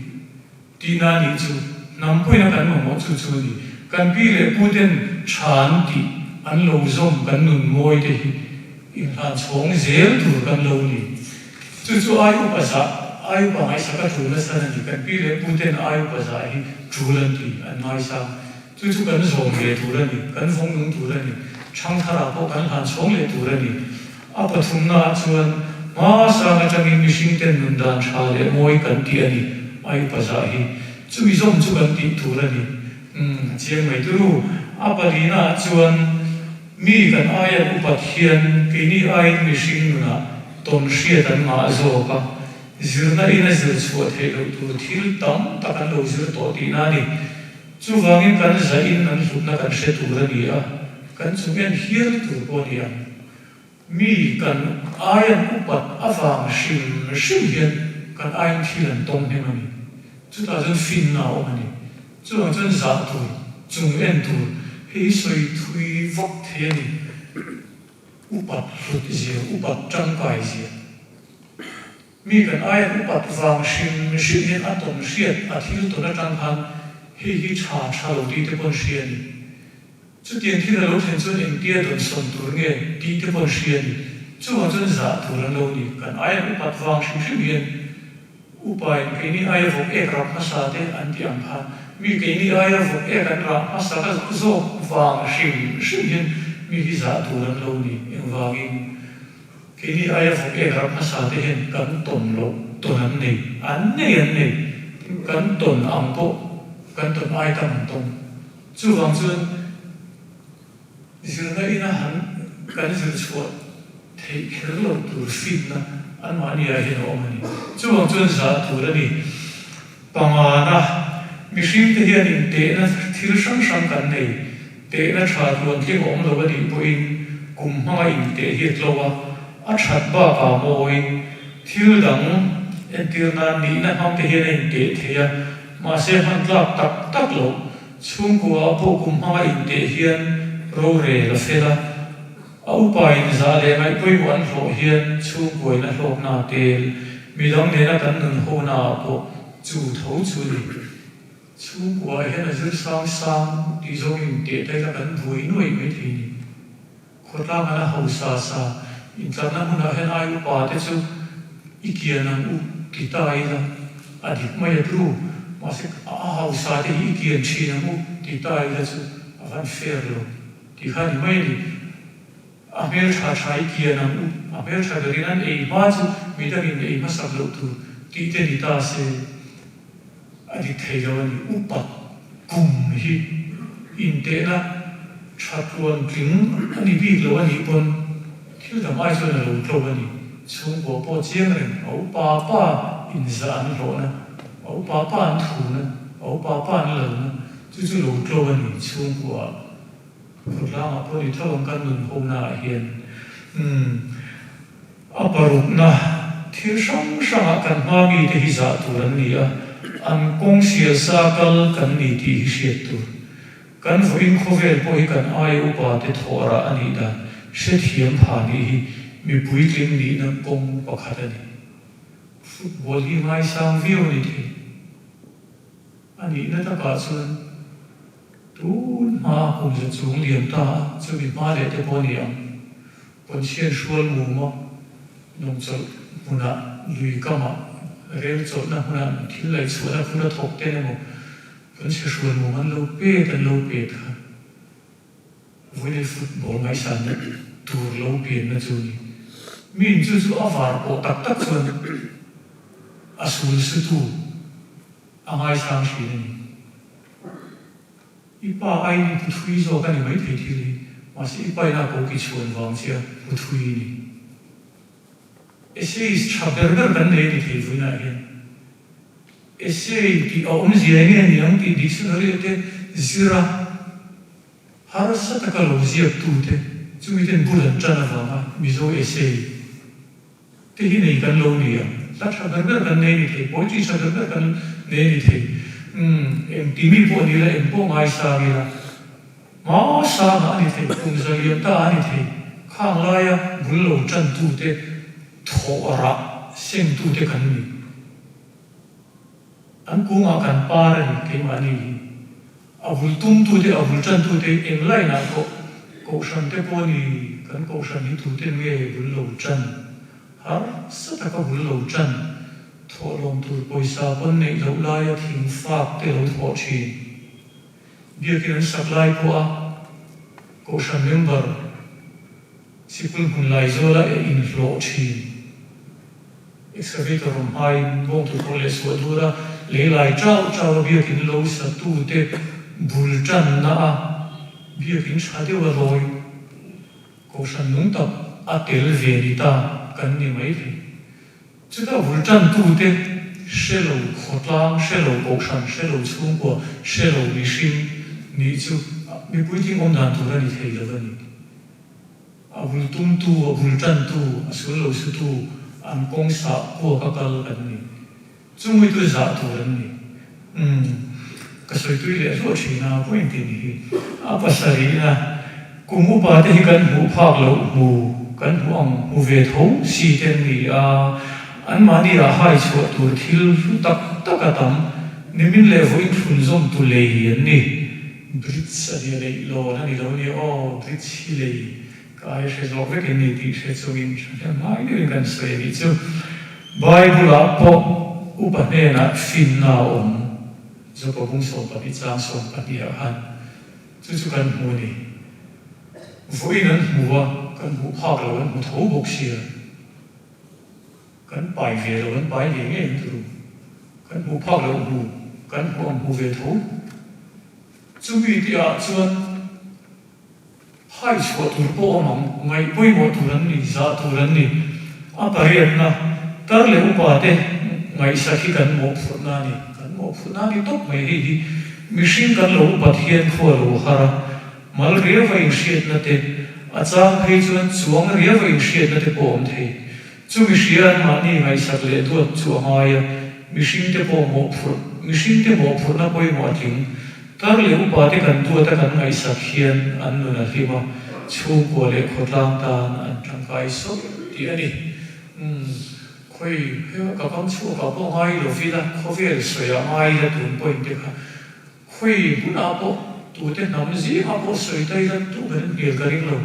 Tihna a nih chu, hnam pawhin a kan mamawh chu chu a ni. Kan pi leh pu ten tha an tih, an lo zawm kan nun mawi te hi inhlan chhawng zel tur kan lo ni. Chu chu ai upa zah, ai upa ngaihsak a tul nasa a ni. Kan pi leh pu ten ai upa zah hi tul an ti, an ngaisang. Chu chu kan zawm ve tur a ni, kan vawng nung tur a ni, ṭhangtharah pawh kan hlan chhawng leh tur a ni. A pathumnaah chuan hma sang aṭangin mihringten nun dan ṭha leh mawi kan tih a ni, a upa zah hi. Chumi zawm chu kan tih tur a ni. Umm, a chiang mai turu. A palinaah chuan mi kan aian upat hian keini aiin mihring nunah tawn hriat an ngah zawk a, zirna in a zir chhuah theih loh tur thil tam tak an lo zir tawh tihna a ni. Chuvangin kan zahin an hlutna kan hre tur a ni a, kan chung en hial tur pawh a ni ang. Mi kan aian upat avang hrim hrim hian kan aiin thil an tawng hnem a ni. Chutah chuan finna a awm a ni. Chuvang chuan zah tur, chung en tur, hei hi sawi thui vak thei a ni. Upat hlut zia, upat tangkai zia. Mi kan aian upat vang hrim hrim hian a tawn hriat a thil tawn atang khan hei hi tha tha lo tih te pawn hria a ni. Chutiang thil a lo thlen chuan engtia dawnsawn tur nge tih te pawn hria a ni. Chuvang chuan zah tur an lo ni. Kan aian upat vang hrim hrim hian upain keini aia vawk ek rap hmasa te an tih ang khan mi keini aia vawk ek an rah hmasa ka zawk vang hrim hrim hian mi hi zah tur an lo ni. Engvangin? Keini aia vawk ek ram hmasa te hian kan tawn loh tawn an nei, an nei an nei, kan tawn ang pawh kan tawn ai tam an tawng. Chuvang chuan zirna ina han kan zir chhuah theih kher loh tur finna anmahni ah hian a awm a ni. Chuvang chuan zah tur a ni. Pangana, mihringte hian intehna thil hrang hrang kan nei. Tehna tha tluantling a awm lo a nih pawhin kum hmanga inteh hi a tlo a, a that bakah mawi thil dang entir nan nihna hmangte hian a inteh thei a, mahse hman tlak tak tak loh. Chhungkuaah pawh kum hmanga inteh hian rorel a fel a, a upain zah leh ngaih pawimawh an hlawh hian chhungkuain a hlawkna a tel. Midang nena kan nun honaah pawh chu tho chu ni. Chhungkuaah hian a zir sang sang tih zawngin teh ta ila kan buai nuaih mai thei ni. Khawtlang an a hausa sa intlarna hmunah hian ai upa te chu i kian ang u ti ta ila a dik mai a tlu. Mahse a hausa te hi i kian thin ang u ti ta ila chu a van fair lo tih kha a ni mai a ni. A hmeltha tha i kian ang u, a hmeltha berin an ei hma chu midangin ei hmasak loh tur tih te ni ta se a dik thei lo a ni. Upat kum hi intehna tha tluan tling a ni bik lo a nih pawn thil dang ai chuan a lo tlo a ni. Chhungkua pawh chiang reng, a upa pa inzah an hlawhna, a upa pa an thuna, a upa pa an lalna chu chu lo tlo a ni chhungkuaah. Khawtlangah pawh ni tho ang kan nun honaah hian umm a parukna thil hrang hrangah kan hma mite hi zah tur an ni a, an kawng sial sa kal kan ni tih hi hriat tur. Kan vawiin khawvel pawh hi kan aia upa te thawh rah a nih dan hrethiam pha nih hi mi puitling nihna kawng pakhat a ni. Football hi ngaisang viau a ni thei. A nihna takah chuan tun hma kum za chung lian ta a, chumi hma leh te pawh a ni ang. Pawnchhian hrual muma nawmchawlh hmunah, lui kamah, rel chawlhna hmunah thil laih chhuahna hmun a thawk ten emaw pawnchhe hrual mum an lo pet an lo pet kha. Vawilei football ngaihsanna tur lo pianna chu ni. Miin chu chu a var pawh tak tak chuan a sul sutu a ngaisang thin a ni. I pa aiin i hmu thui zawk a ni maithei thil hi, mahse i pa ina ko ki chhuan vang chia hmu thui i ni. Essayist tha ber ber kan nei a ni thei vawiinah hian. Essay tih a awmzia eng nge niang tih dictionary ah te zir a, harsa taka lo ziaktute chumi ten bul an tan avanga Mizo essay te hi nei kan lo ni ang. Hla tha ber ber kan nei a ni thei, poetry tha ber ber kan nei a ni thei. Umm, engti mi pawh ni ila, eng pawh ngaisang ila, hma sangah a ni thei, kum zalian ta a ni thei, khang laia bul lo tantute thawh rah sengtute kan ni. An kungah kan par a ni, keimahni hi. A vul tumtute, a vul tantute eng line-ah pawh Kohhran te pawh ni, kan Kohhran hi tuten nge bul lo tan? Harsa taka bul lo tan, thawhlawm tur pawisa pawn neih loh laia thing fak te lo thawh thin. Biakin an sak lai pawha Kohhran member sikul hmun Laizuala e inhlawh thin. Excavator awm hmain bawngtu pawh leh suah dur a, lei lai chau chau a biakin lo satute bul tanna a biakin tha deuh a lawi Kohhran nung tak a tel ve ni ta kan ni mai thei. Chutah bul tantute hre lo khawtlang, hre lo Kohhran, hre lo chhungkua, hre lo mihring nih chu mipui thing awm dan tur a ni thei lo a ni. A bul tumtu, a bul tantu, a sul lo sutu an kawng sah kuak a kal kan ni. Chumi tu zah tur an ni. Umm, ka sawi tui leh hluah thin a, point tih ni hi. A pasarihna, kum upa te hi kan hmuh phak loh hmu, kan hmuh ang hmu ve tho si te an ni a, anmahni ah hai chhuah tur thil hlu tak tak a tam, nimin leh vawiin thlunzawm tu lei an ni. Bridge a nia leih lawn a ni lo nia aw, bridge hi lei ka ai hre zawk vek em ni tih hre chungin thahnem ngai deuhin kan sawi a nih chu. Bible ah pawh upa hnenah finna a awm, Jopa bung 12 chang 12 ah khan chu chu kan hmu a ni. Vawiin an hmu a, kan hmuh phak lo an hmu tho bawk sia. Kan pai ve lo, an pai ve ngei ang turu. Kan hmuh phak loh hmu, kan hmuh ang hmu ve tho. Chumi tih ah chuan hai chhuah tur pawh awm ang, ngaih pawimawh tur an ni, zah tur an ni. A pariatna, tar leh upa te ngaihsak hi kan mawhphurhna a ni. Kan mawhphurhna a ni tawp mai hei hi. Mihring kan lo upat hian khua lo har a, mal riau a inhriatna te, a chang phei chuan chuang riau a inhriatna te pawh a awm thei. Chu mihria an mahni ngaihsak leh duat chu a ngai a, mihringte pawh mawhphurh, mihringte mawhphurhna pawimawh a tling. Tar leh upate kan duat a kan ngaihsak hian an nun a hlim a, chhungkua leh khawtlang tan an tangkai sawt tih a ni. Umm, khawi he ka kam chhuakah pawh ngai lo vila, khawvel sawiah ngai ila tun point te kha Khawi hmunah pawh tute hnam zingah pawh sawi ta ila tu kan hmel ka ring lo.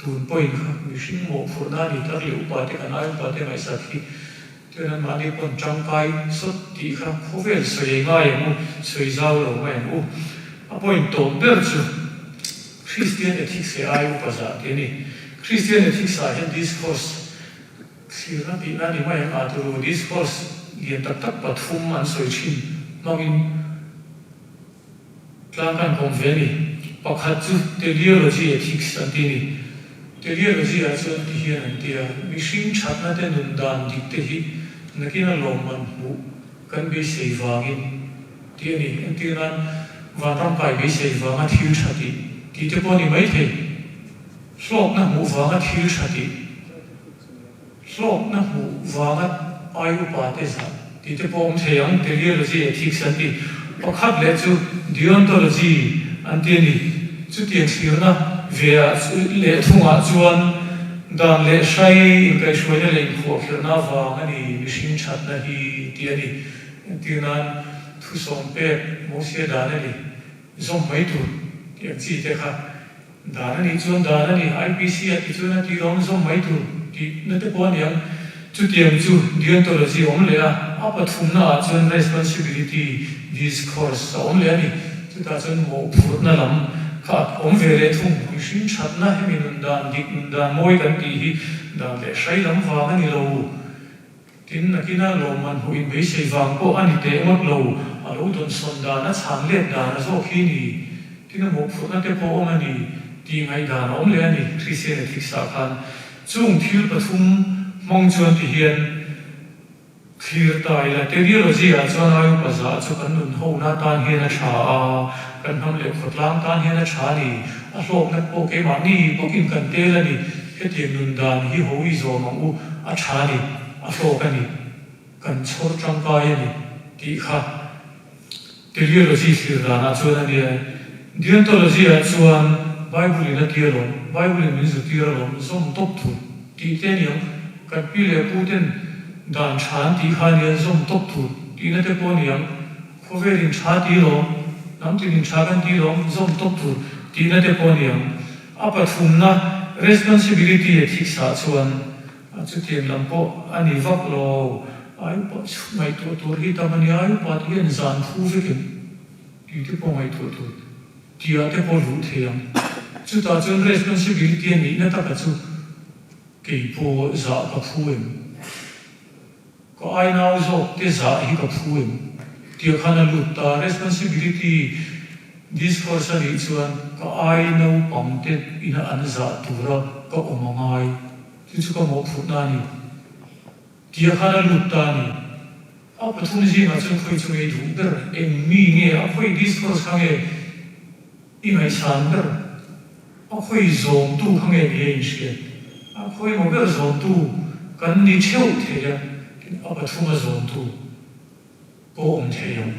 Tun pawhin kha mihring mawhphurhna a ni tar leh upa te kan ai upa te ngaihsak hi chuan anmahni pawn tangkai sawt tih kha khawvel sawi ei ngai ang u, sawi zau lo mai ang u. A point tawp ber chu Christian ethics leh ai upa zah tih a ni. Christian ethics ah hian discourse Thlirna tihna ni mai ang a turu discourse lian tak tak pathum an sawi thin hmangin tlang kan kawm ve a ni. Pakhat chu teleology ethics an ti a ni. Teleology ah chuan ti hian an ti a, mihring thatna te nun dan dik te hi nakina lawmman hmuh kan beisei vangin tih a ni. Entir nan vanram kai beisei vanga thil tha tih tih te pawh a ni maithei. Hlawkna hmuh vanga thil tha tih, hlawkna hmuh vanga ai upa te zah tih te pawh awm thei ang, teleology ethics an ti. Pakhat leh chu deontology an ti a ni. Chutiang thlirna ve ah leh thungah chuan dan leh hrai inkaihhruaina leh inkhuahkhirhna avang a ni mihring thatna hi tih a ni. Entir nan thusawm pek Mosia dan a ni zawm mai tur tih ang chi te kha. Dan a nih chuan dan a ni, IPC a ti chuan a ti lawm zawm mai tur tih na te pawh a ni ang. Chutiang chu deontology a awm leh a, a pathumna ah chuan responsibility discourse a awm leh a ni. Chutah chuan mawhphurhna lam. Kha a awm ve leh thung. Mihring thatna hemi nun dan dik nun dan mawi kan tih hi dan leh hrai lam vang a ni lo. Tin, nakina lawmman hmuh in beisei vang pawh a ni teh ngawt lo, a lo dawnsawn dan a chhan let dan a zawk hi ni. Tin, a mawhphurhna te pawh awm a ni tih ngaihdan a awm leh a ni, Christian Ethics ah khan. Chung thil pathum hmang chuan ti hian thlir ta ila, Teleology ah chuan ai upa zah chu kan nun hona tan hian a tha a, kan hnam leh khawtlang tan hian a tha a ni, a hlawkna pawh keimahni bawkin kan tel a ni, hetiang nun dan hi ho i zawm ang u, a tha a ni, a hlawk a ni, kan chhawr tangkai a ni tih kha. Teleology thlir danah chuan a nia. Deontology ah chuan Bible in a ti alawm, Bible in min zirtir alawm, zawm tawp tur tih te a ni ang. Kan pi leh pu ten dan tha an tih kha a nia, zawm tawp tur tihna te pawh a ni ang. Khawvel in tha ti alawm, hnam tin in tha kan ti alawm, zawm tawp tur tihna te pawh a ni ang. A pathumna responsibility ethics ah chuan A chutiang lam pawh a ni vak lo. Ai upa chhung ngaihtuah tur hi tam a nia, ai upa te hian zan phu vek em tih te pawh ngaihtuah tur tihah te pawh luh thei ang. Chutah chuan responsibility a nihna taka chu kei pawh zah ka phu em? Ka ai nau zawk te zah hi ka phu em? Tih khan a lut ta. Responsibility discourse a nih chuan ka ai naupang te ina an zah tura ka awm a ngai. Chu chu ka mawhphurhna a ni. Tih khan a lut ta a ni. A pathum zingah chuan khawi chu ngei duh ber eng mi nge a khawi discourse kha nge i ngaihsan ber? A khawi zawmtu kha nge ni a inhriat? A khawi maw ber zawmtu kan ni theuh thei a, tin a pathuma zawmtu pawh awm thei ang.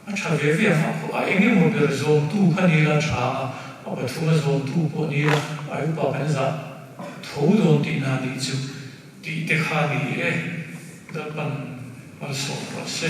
A tha ve ve ang, a eng emaw ber zawmtu kha ni la tha ang a, a pathuma zawmtu pawh ni la ai upa kan zah tho dawn tihna nih chu tih te kha ni e, Lalpan malsawm rawh se.